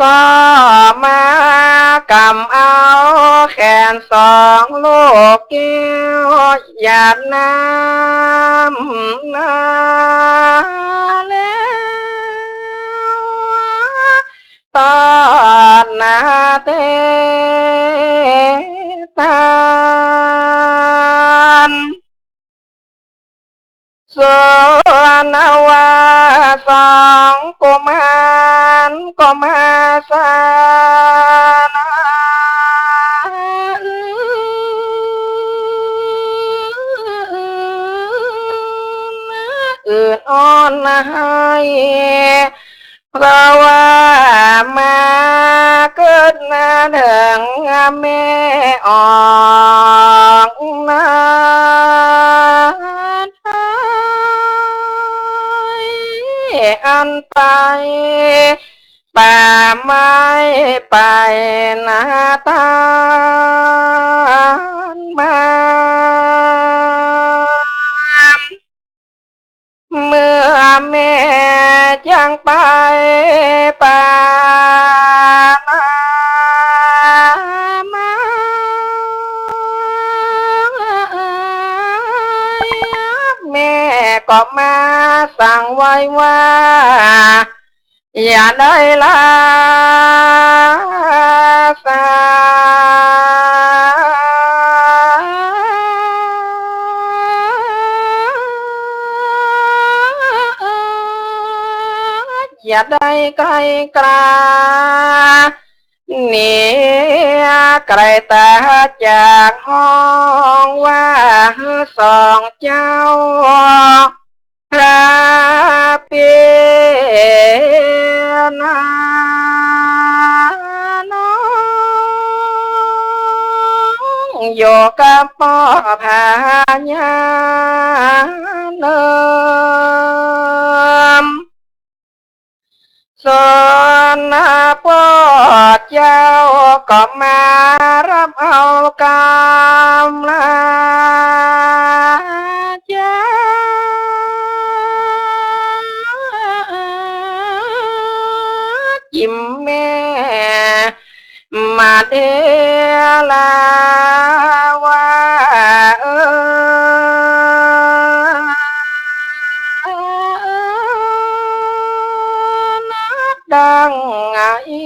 ก็มากำเอาแขนสองลูกแก้วหยาดน้ำนาแล้ว ต้อนนาเตตาน ส่วนว่าสองกุมารก็มาสานอื่นอ้อนให้ เพราะว่ามาเกิดนาเถิงแม่ออกนาไทย อันไปป่าไม้ไปนาตานมา เมื่อแม่จักไปป่านามา แม่ก็มาสั่งไว้ว่า อย่าได้ลาสา อย่าได้ใกล้กรา หนีไกลต๋าจากห้องว่าสองเจ้า พระเปียนาน้อง อยู่กับป้อพญาเนิม ส่วนป้อเจ้าก็มารับเอากำลา เจ้าจิ๋มแม่มาเดลาว่า เออ นักดังอิ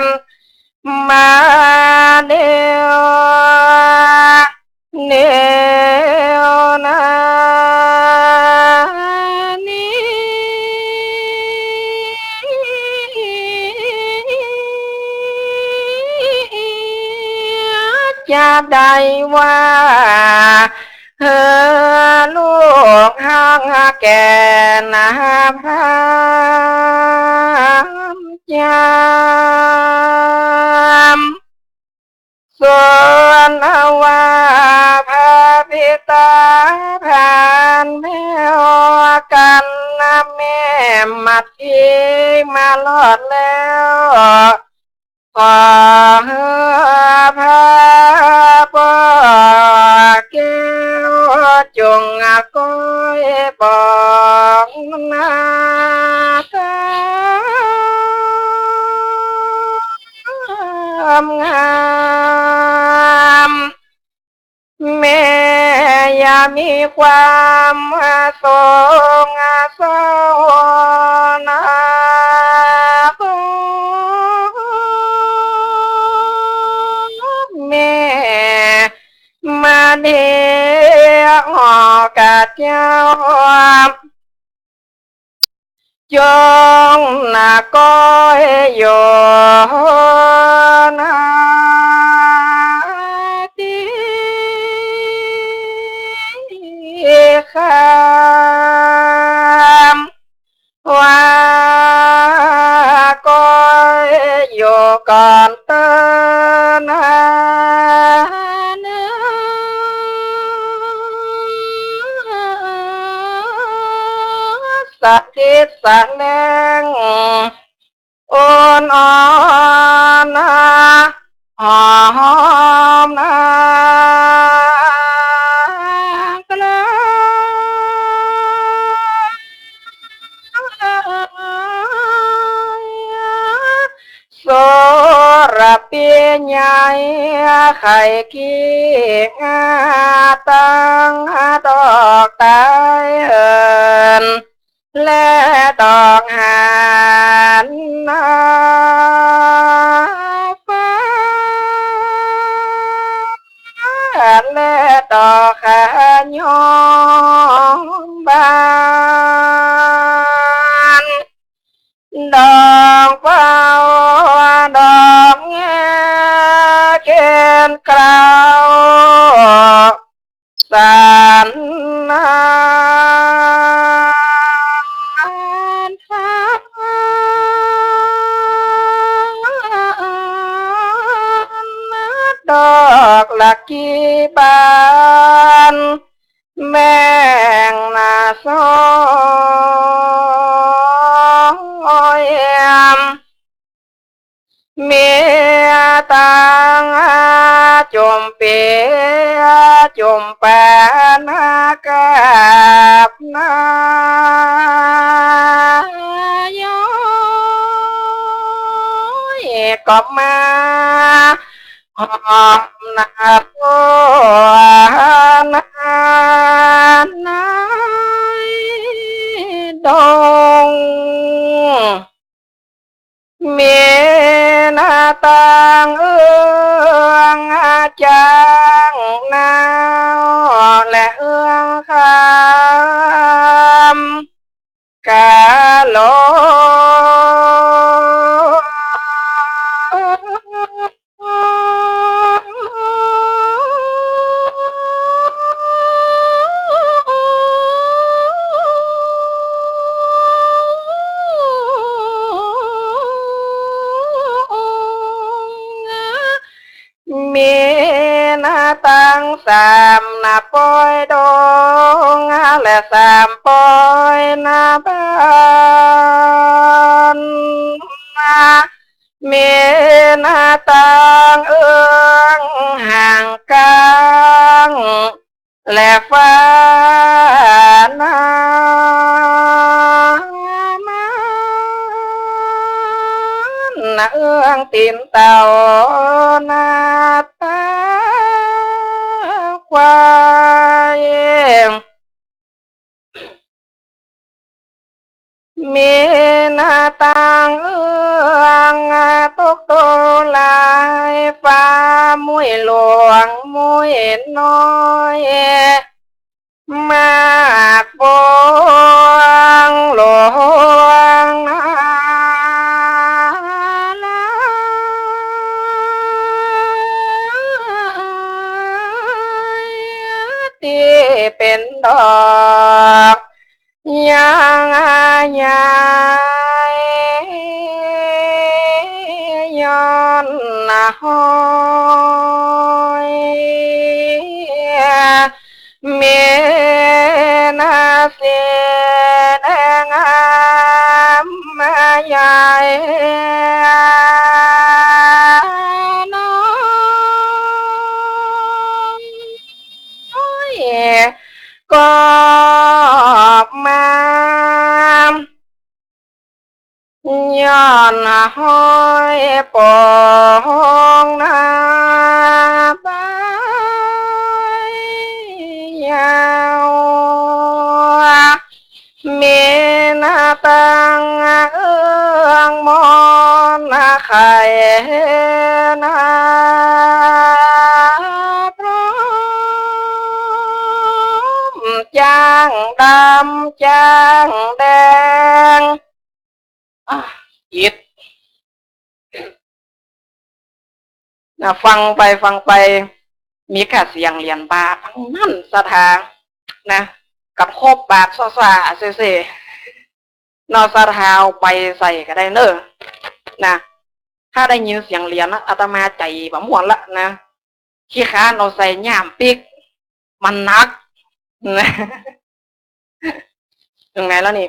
ม มาเดียว เดียวนานี้ จะได้ว่า เออ ลูกห่างแก่นพรามเจ้า ส่วนว่าพระบิดาผ่านแผ้วกั๋นนะ แม่มัดอิงมารอดแล้ว ขอหื้อพระป้อแก้วจงก้อยป๋องหน้าตางามงาม แม่อย่ามีความสงเศร้านะ แม่มาเดียวกับเจ้า จงหน้าก้อยอยู่หน้าตี้คำ ว่าก้อยอยู่ก่อนเต๊อะนา สะกิดสะแลง อ่อนอ่อนนะ หอมนะ กระ สุรพิญญาไขกี้งาตังดอกตายเหิน และดอกหานนาฟ้า และดอกขะยอมบาน ดอกเปาดอกแงเกณฑ์เกลา สันนาน ดอกละกี่บาน แบ่งหน้าซอยแอม มีตังจุ่มเปียจุ่มปานกับหน้าย้อยก็มา หอมหน้าตัวหน้าในดง มีหน้าต่างเอื้องจางหนาวและเอื้องคำ กาโล มีหน้าต่างสามหน้าปอยดง และสามปอยหน้าบ้าน มีหน้าต่างเอื้องห่างกลาง และฟ้าหน้ามันเอื้องตีนเต่าหน้าตาควาย มีหน้าต่างเอื้องตกโตหลายฟ้ามุ้ยหลวงมุ้ยน้อย มากปวงหลวงนาลาย ตี้เป๋นดอก ยางอายาย ย้อนหอ น้อย ก็มา ย้อนห้อยปองนาบายยาว มีนาตังเอื้องมอนไข่นาพร้อม จ้างดำจ้างแดง อ่ะ อิด นะ ฟังไปฟังไป มีก้าเสียงเหรียญบาทตังนั้นศรัทธา นะ กั๋ดครบบาทซ้อๆ เซ่ๆ เนาะ ศรัทธาเอาไปใส่ก็ได้เน่อ นะ ถ้าได้ยินเสียงเหรียญนะ อาตมาใจ๋บ่ม่วนละนะ ขี้คร้านเอาใส่ย่ามปิ๊ก มันหนัก นะ เถิงไหนแล้วนี่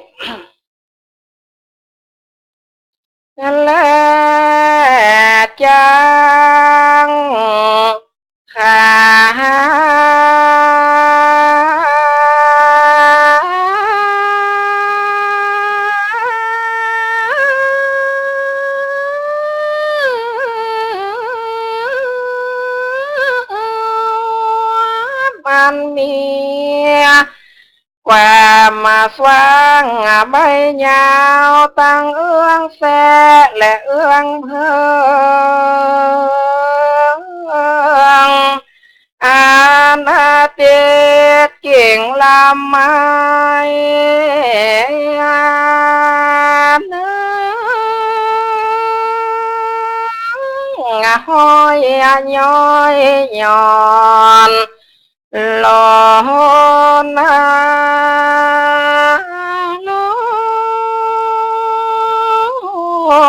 และจังขา มันมี ความสว่างใบยาวตังเอื้องแสะและเอื้องเพิง อันติดกิ่งลำไม้ ห้อยย้อยหย่อน ลอนาล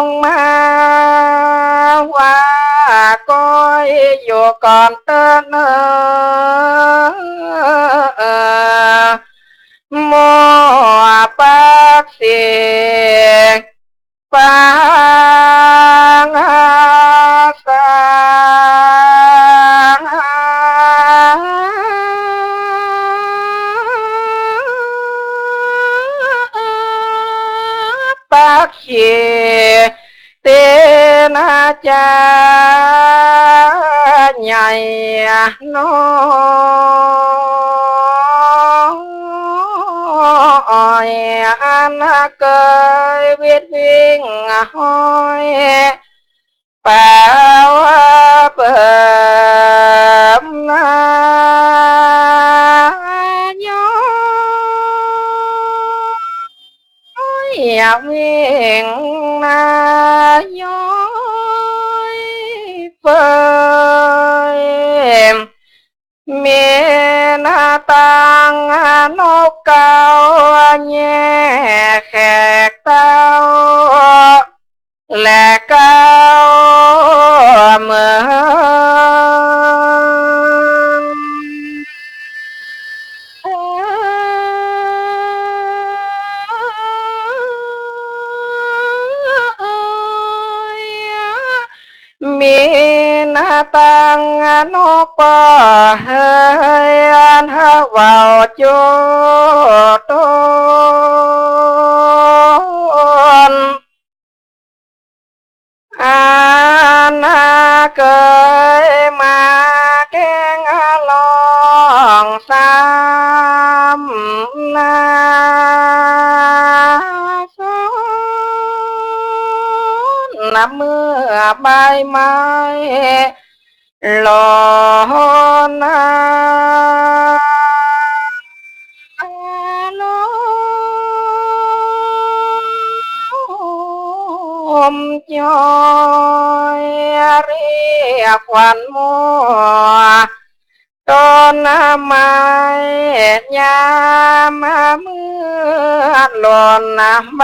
งมา ว่าก้อยอยู่ก่อนเต๊อะเน่อ หมอปักเสก ปางสา ปักเข เตนะจาใหญ่น้อย อันเกยวิดวิ่งห้อย เป่าเปิมนาย้อยวิ่งนาย้อยเปิม มีนาตังนกเก๊าแย่แขกเต้า และเก๊าเมือง มีนาตังนกก็เฮยอันเว้าโจ้ตน อันเกยมาแก้งลองซ้ำนาซ้อน เมื่อใบไม้ หล่อนาลมจอย เรียกขวัญมัว ต้นไม้ยามเมื่อหล่นใบ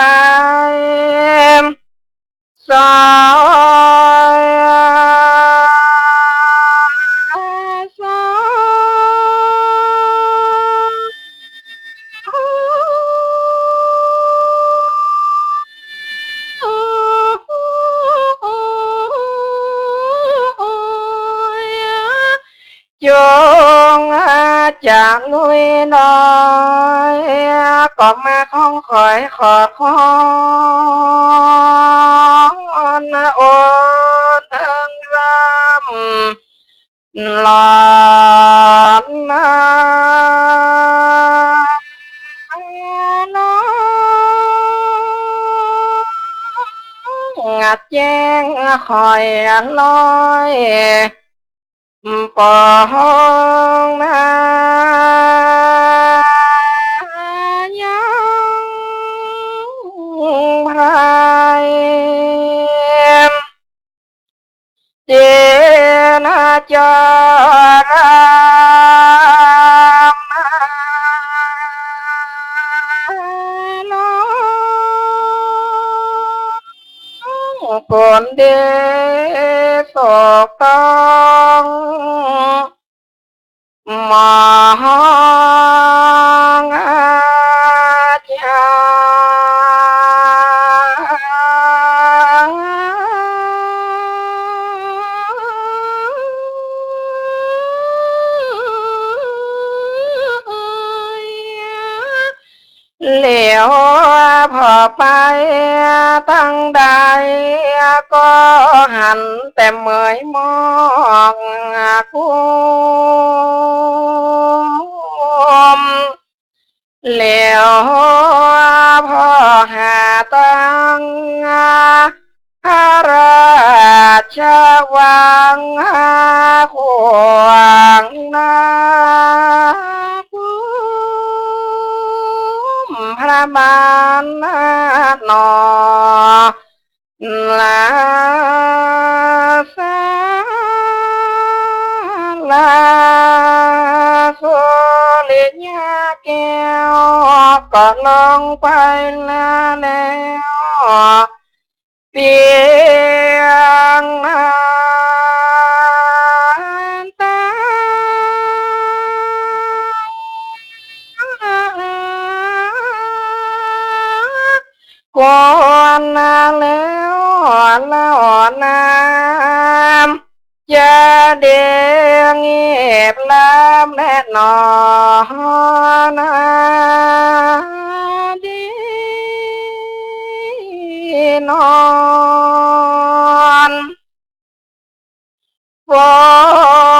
สอย จะลุยดอย ก็มาข้องขอยขอพร โอเทิงรำ หลอนนา แจ้งคอยลอย ปองนายังไพร เจนจรมาลง ฝนเดโศกต้อง มองอาจารย์ เหลียวผ่อไปตังใด ก็หันแต่เหมยมองกุม เหลียวผ่อหาตัง พระราชวังขวางนาภูมิ พระบาทหนอ ลาสาลาสุริยะแก้ว ก็ลงไปแล้ว เปียงน้ำตา ควรนาแล้วเล่าน้ำ จะเดียงเงียบลำแลหนอ นาดีนอน ฟอ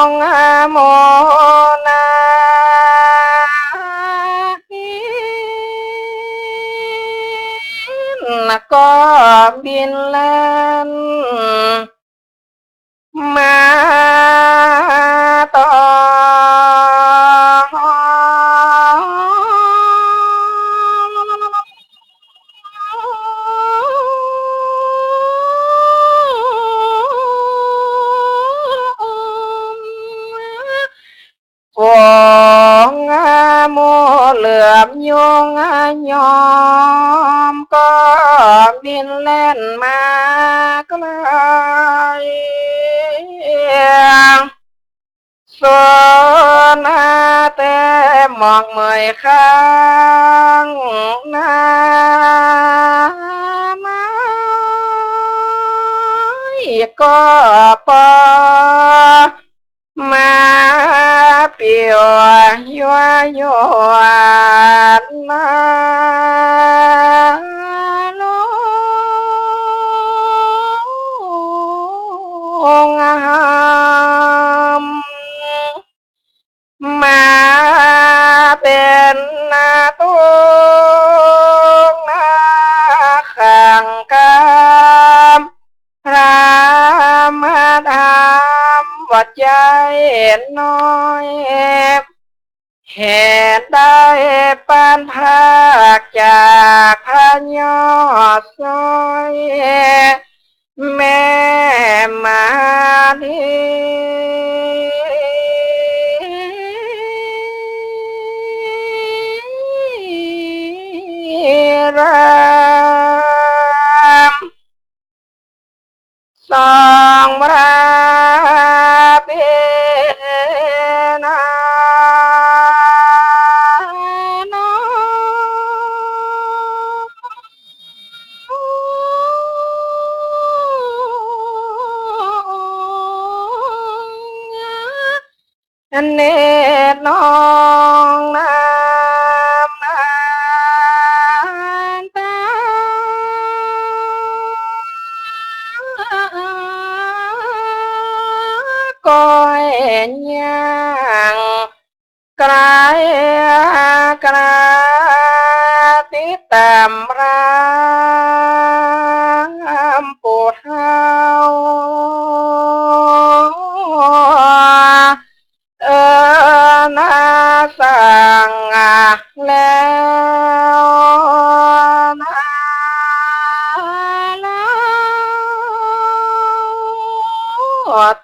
งโมนาหินก็บินแล่น มาต่อ ฟองโมเหลือมยงยอม ก็บินแล่นมาไกล สนแต่หมอกเหมยข้างหน้า ไม้ก็ปอ มาปิวยั่วยวนนาลงหาม มาเป๋นนาตุงนาขังกาม พระมาธรรมวัดใจน้อย เหตุได้ปานพรากจากพระยอดซ้อย แม่มาลีราม สองพระพี่น้อง เนตร น้องน้ำนาตา ก็ยังไกล ไกลติดต๋ามพร่ำปู่เฒ่า เออ นาสังแล้วนา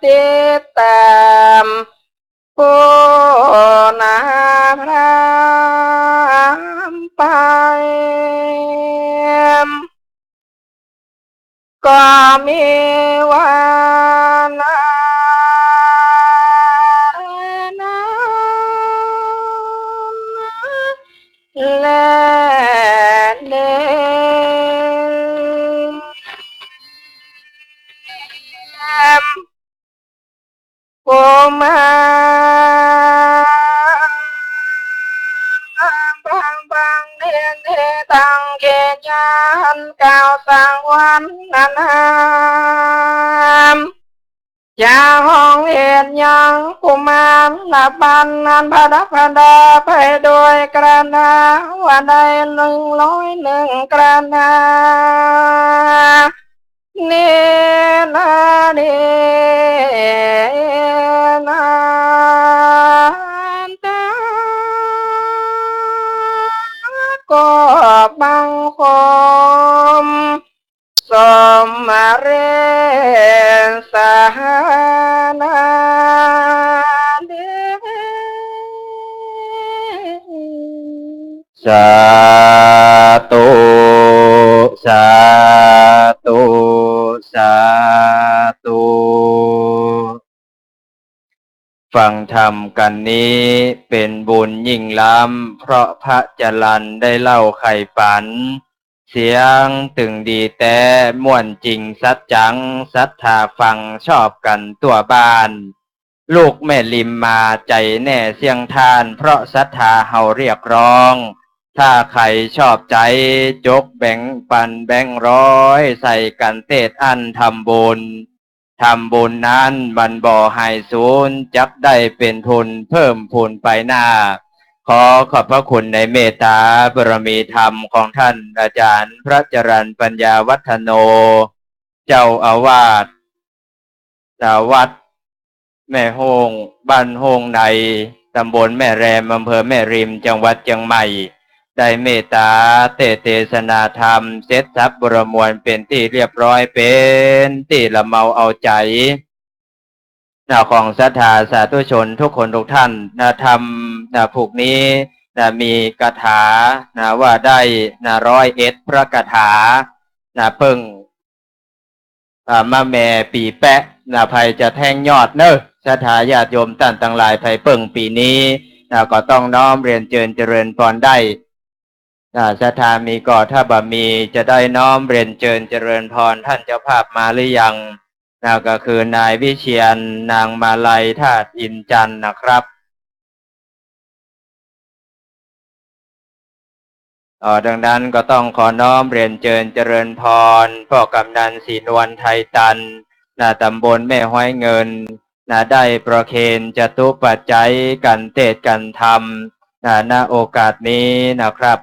ติดต๋าม ปู่นาพร่ำไป ก็มีวันนั้นแล กุมาร บังบังเนเน ตังเกญาณ กล่าวสังวรรณนาม จะฮ้องเอิ้นยังกุมารละบั้นนั้น ประดับประดาไปด้วยกระนา ว่าได้หนึ่งร้อยหนึ่งกระนา เนนาเนนาตา ก็บังคมสมมาเรศสหานาเด สาธุ สาธุ สาธุ ฟังธรรมกั๋นนี้เป๋นบุญยิ่งล้ำ เพราะพระจรัญได้เล่าไขฝัน เสียงตึงดีแต๊ ม่วนจริงสัจจัง ศรัทธาฟังชอบกั๋นทั่วบ้าน ลูกแม่ริมมาใจ๋แน่เสี้ยงท่าน เพราะศรัทธาเฮาเรียกร้อง ถ้าใผชอบใจ๋ จกแบ่งปั๋นแบงค์ร้อย ใส่กั๋นเตศอั้นทำบุญ ทำบุญนั้นมันบ่หายสูญ จักได้เป๋นทุนเพิ่มพูนไปหน้า ขอขอบพระคุณในเมตตาบารมีธรรมของท่านอาจารย์พระจรัญปัญญาวัฒโน เจ้าอาวาส วัดแม่โฮ่ง บ้านโฮ่งใน ต๋ำบลแม่แรม อำเภอแม่ริม จังหวัดเจียงใหม่ ได้เมตตาเตศน์เตสนาธรรม เสร็จสับบุรมวลเป๋นตี้เรียบร้อย เป๋นตี้ละเมาเอาใจ๋ นะ ของศรัทธาสาธุชนทุกคนทุกท่าน นะ ธรรม นะ ผูกนี้ นะ มีคาถา นะ ว่าได้ นะ ร้อยเอ็ดพระคาถา นะ เปิ้ง อ่า มะแม่ปี๋แป๊ะ นะ ใผจะแทงยอดเน่อ ศรัทธาญาติโยมต้านตังหลาย ใผเปิ้งปี๋นี้ นะ ก็ต้องน้อมเรียนเจิญเจริญพรได้ อ่า ศรัทธามีก่อ ถ้าบ่มีจะได้น้อมเรียนเจิญเจริญพร ท่านเจ้าภาพมาหรือยัง นะ ก็คือนายวิเชียร นางมาลัย ธาตุอินจันทร์นะครับ เอ่อ ดังนั้นก็ต้องขอน้อมเรียนเจิญเจริญพร พ่อกำนันศรีนวล ไทยตัน นะ ต๋ำบลแม่ฮ้อยเงิน นะ ได้ประเคนจตุปัจจัย ก๋านเตศน์ก๋านธรรม นะ ณ โอกาสนี้นะครับ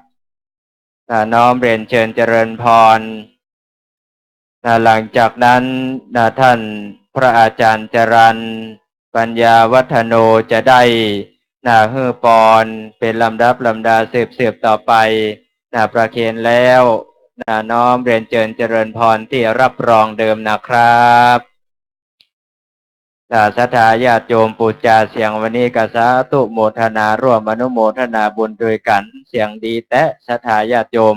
นะ น้อมเรียนเจิญเจริญพร นะ หลังจากนั้น นะ ท่านพระอาจารย์จรัญปัญญาวัฒโนจะได้ นะ หื้อปอนเป๋นลำดับลำดาสืบๆ ต่อไป นะ ประเคนแล้ว นะ น้อมเรียนเจิญเจริญพรตี้รับรองเดิมนะครับ อ่า ศรัทธาญาติโยมปู๋จ๋าเสียงวันนี้ก็สาธุโมทนา ร่วมอนุโมทนาบุญตวยกั๋น เสียงดีแต๊ศรัทธาญาติโยม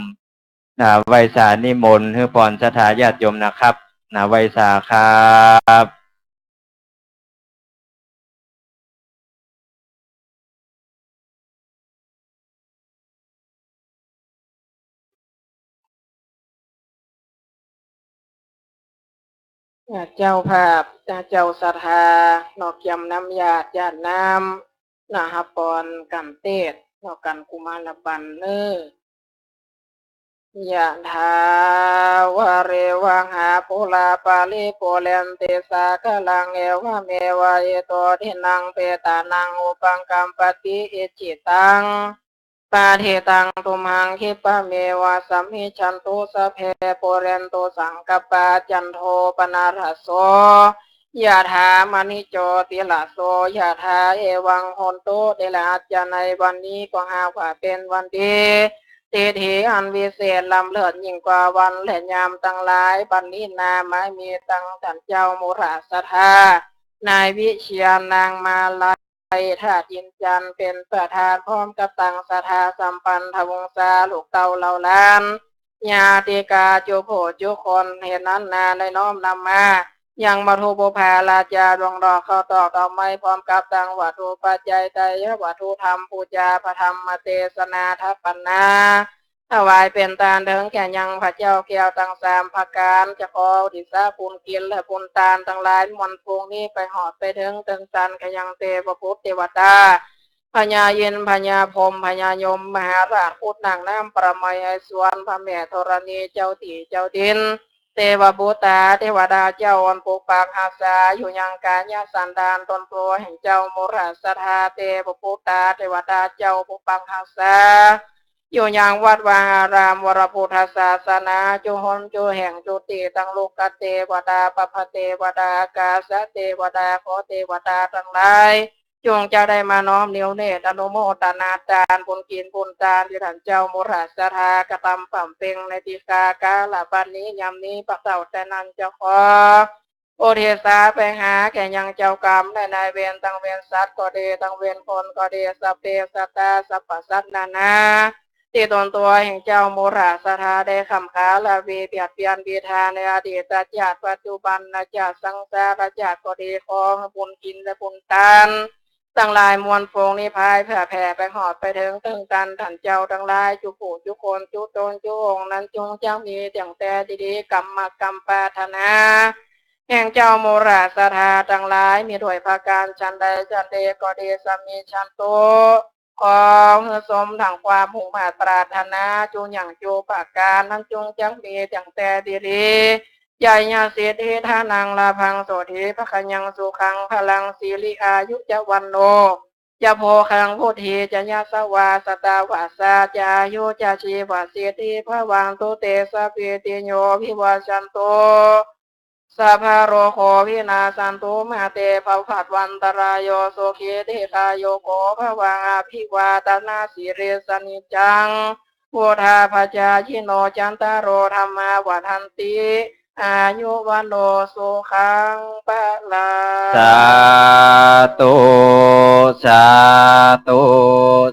อ่า ไหว้สานิมนต์หื้อปอนศรัทธาญาติโยมนะครับ นะ ไหว้สาครับ อ่า เจ้าภาพ อ่า เจ้าศรัทธา เนาะ เกียมน้ำหยาด หยาดน้ำ นะ ฮับปอนกั๋นเตศน์ แล้วกั๋นกุมารบันเน่อ ยะถา วาริวะหาปูรา ปาริปูเรนติ สาคะรัง เอวะเมวะ อิโต ทินนัง เปตานัง อุปะกัปปะติ อิจฉิตัง ปะฏิตัง ตุมหัง ขิปปะเมวะ สมมิชชันตุ สัพเพ ปูเรนตุ สังกัปปา จันโท ปะนะระโส ยะถา มะณิ โจติระโส ยะถา เอวัง โหนตุ เตระ จะในวันนี้ก็หากว่าเป๋นวันดี ดีถีอันวิเศษล้ำเลิศยิ่งกว่าวันและยามตังหลาย บัดนี้นา หมายมีตังต้านเจ้ามุราศรัทธา นายวิเชียร นางมาลัย ธาตุอินทร์จันทร์เป๋นประธาน พร้อมกับตังศรัทธาสัมปันนวงศา ลูกเต้าเหล่าหลาน ญาติกาจุผู้จุคน เหตุนั้นนาได้น้อมนำมา ยังวัตถุบุปผาราชาดวงดอกข้าวตอกดอกไม้ พร้อมกับตังวัตถุปัจจัย ไตรยวัตถุธรรมปู๋จา พระธรรมเตสนาถปันนา ถวายเป๋นตานเถิงแก่ยังพระเจ้าแก้วตังสามประก๋าน จะขออุทิศบุญกินและบุญตานตังหลายมวลฝูงนี้ ไปฮอดไปเถิงเถิงสัน แก่ยังเตวบุตรเตวดา พญาอินทร์ พญาพรหม พญายม มหาราช ผู้นั่งน้ำประไมไอสวรรค์ พระแม่ธรณี เจ้าตี้เจ้าดิน เตวบุตราเตวดาเจ้าอันปกปักฮักษาอยู่ยังก๋ายสันดานตนตั๋วแห่งเจ้ามุราศรัทธา เตวบุตราเตวดาเจ้าปกปักฮักษา อยู่ยังวัดวาอารามวรพุทธศาสนา จุหนจุแห่งจุตี้ ตังลุกขเตวดา ปัพพเตวดา อากาสเตวดา ขอเตวดาตังหลาย จงจะได้มาน้อมเหนียวแน่นอนุโมทนาตานบุญกินบุญตานตี้ต้านเจ้ามุราศรัทธากระตำบำเพ็งในตี้ข้า กาละบัดนี้ยามนี้ ปักเต้าแต่นั้นเจ้าขอ อุทิศไปหาแก่ยังเจ้ากรรมและนายเวร ตังเวรสัตว์ก็ดี ตังเวรคนก็ดี สัพเพสัตตา สรรพสัตว์นานา ตี้ตนตั๋วแห่งเจ้ามุราศรัทธาได้ขำขาละเวเบียดเบียนเบียดทาในอดีตจาติ ปัจจุบันจาติ สังสารจาติก็ดี ขอบุญกินและบุญตาน ตังหลายมวลฝูงนี้พายเผื่อแผ่ไปฮอดไปเถิงเถิงต้านต้านเจ้าตังหลาย จุผู้จุคน จุต๋นจุองค์นั้น จงจักมีแต่งแต่ดีๆ กำมากำปรารถนา แห่งเจ้ามุราศรัทธาตังหลาย มีด้วยประก๋านฉันใดฉันใดก็ดี สมมิชชันตุ ขอหื้อสมดั่งความมุ่งมาดปรารถนา จุอย่างจุประก๋านนั้น จงจักมีแต่งแต่ดีๆ ญาญาสิทธิ ทานัง ลาภัง โสตถี ภะคะยัง สุขัง พลัง สิริ อายุ จะ วัณโณ จะ โภคัง วุฒี จะ ยะสะวา สะตะวะสะ จะ อายุ จะ ชีวะสิทธิ ภะวันตุ เต สัพพีติโย วิวัชชันตุ สัพพะโรโค วินาสสันตุ มา เต ภะวัตวันตะราโย สุขี ทีฆายุโก ภะวัง อภิวาตะนะสีลิสสะ นิจจัง วุฑฒาปะจายิโน จัตตาโร ธัมมา วัฑฒันติ อายุ วัณโณ สุขัง พะลัง สาธุ สาธุ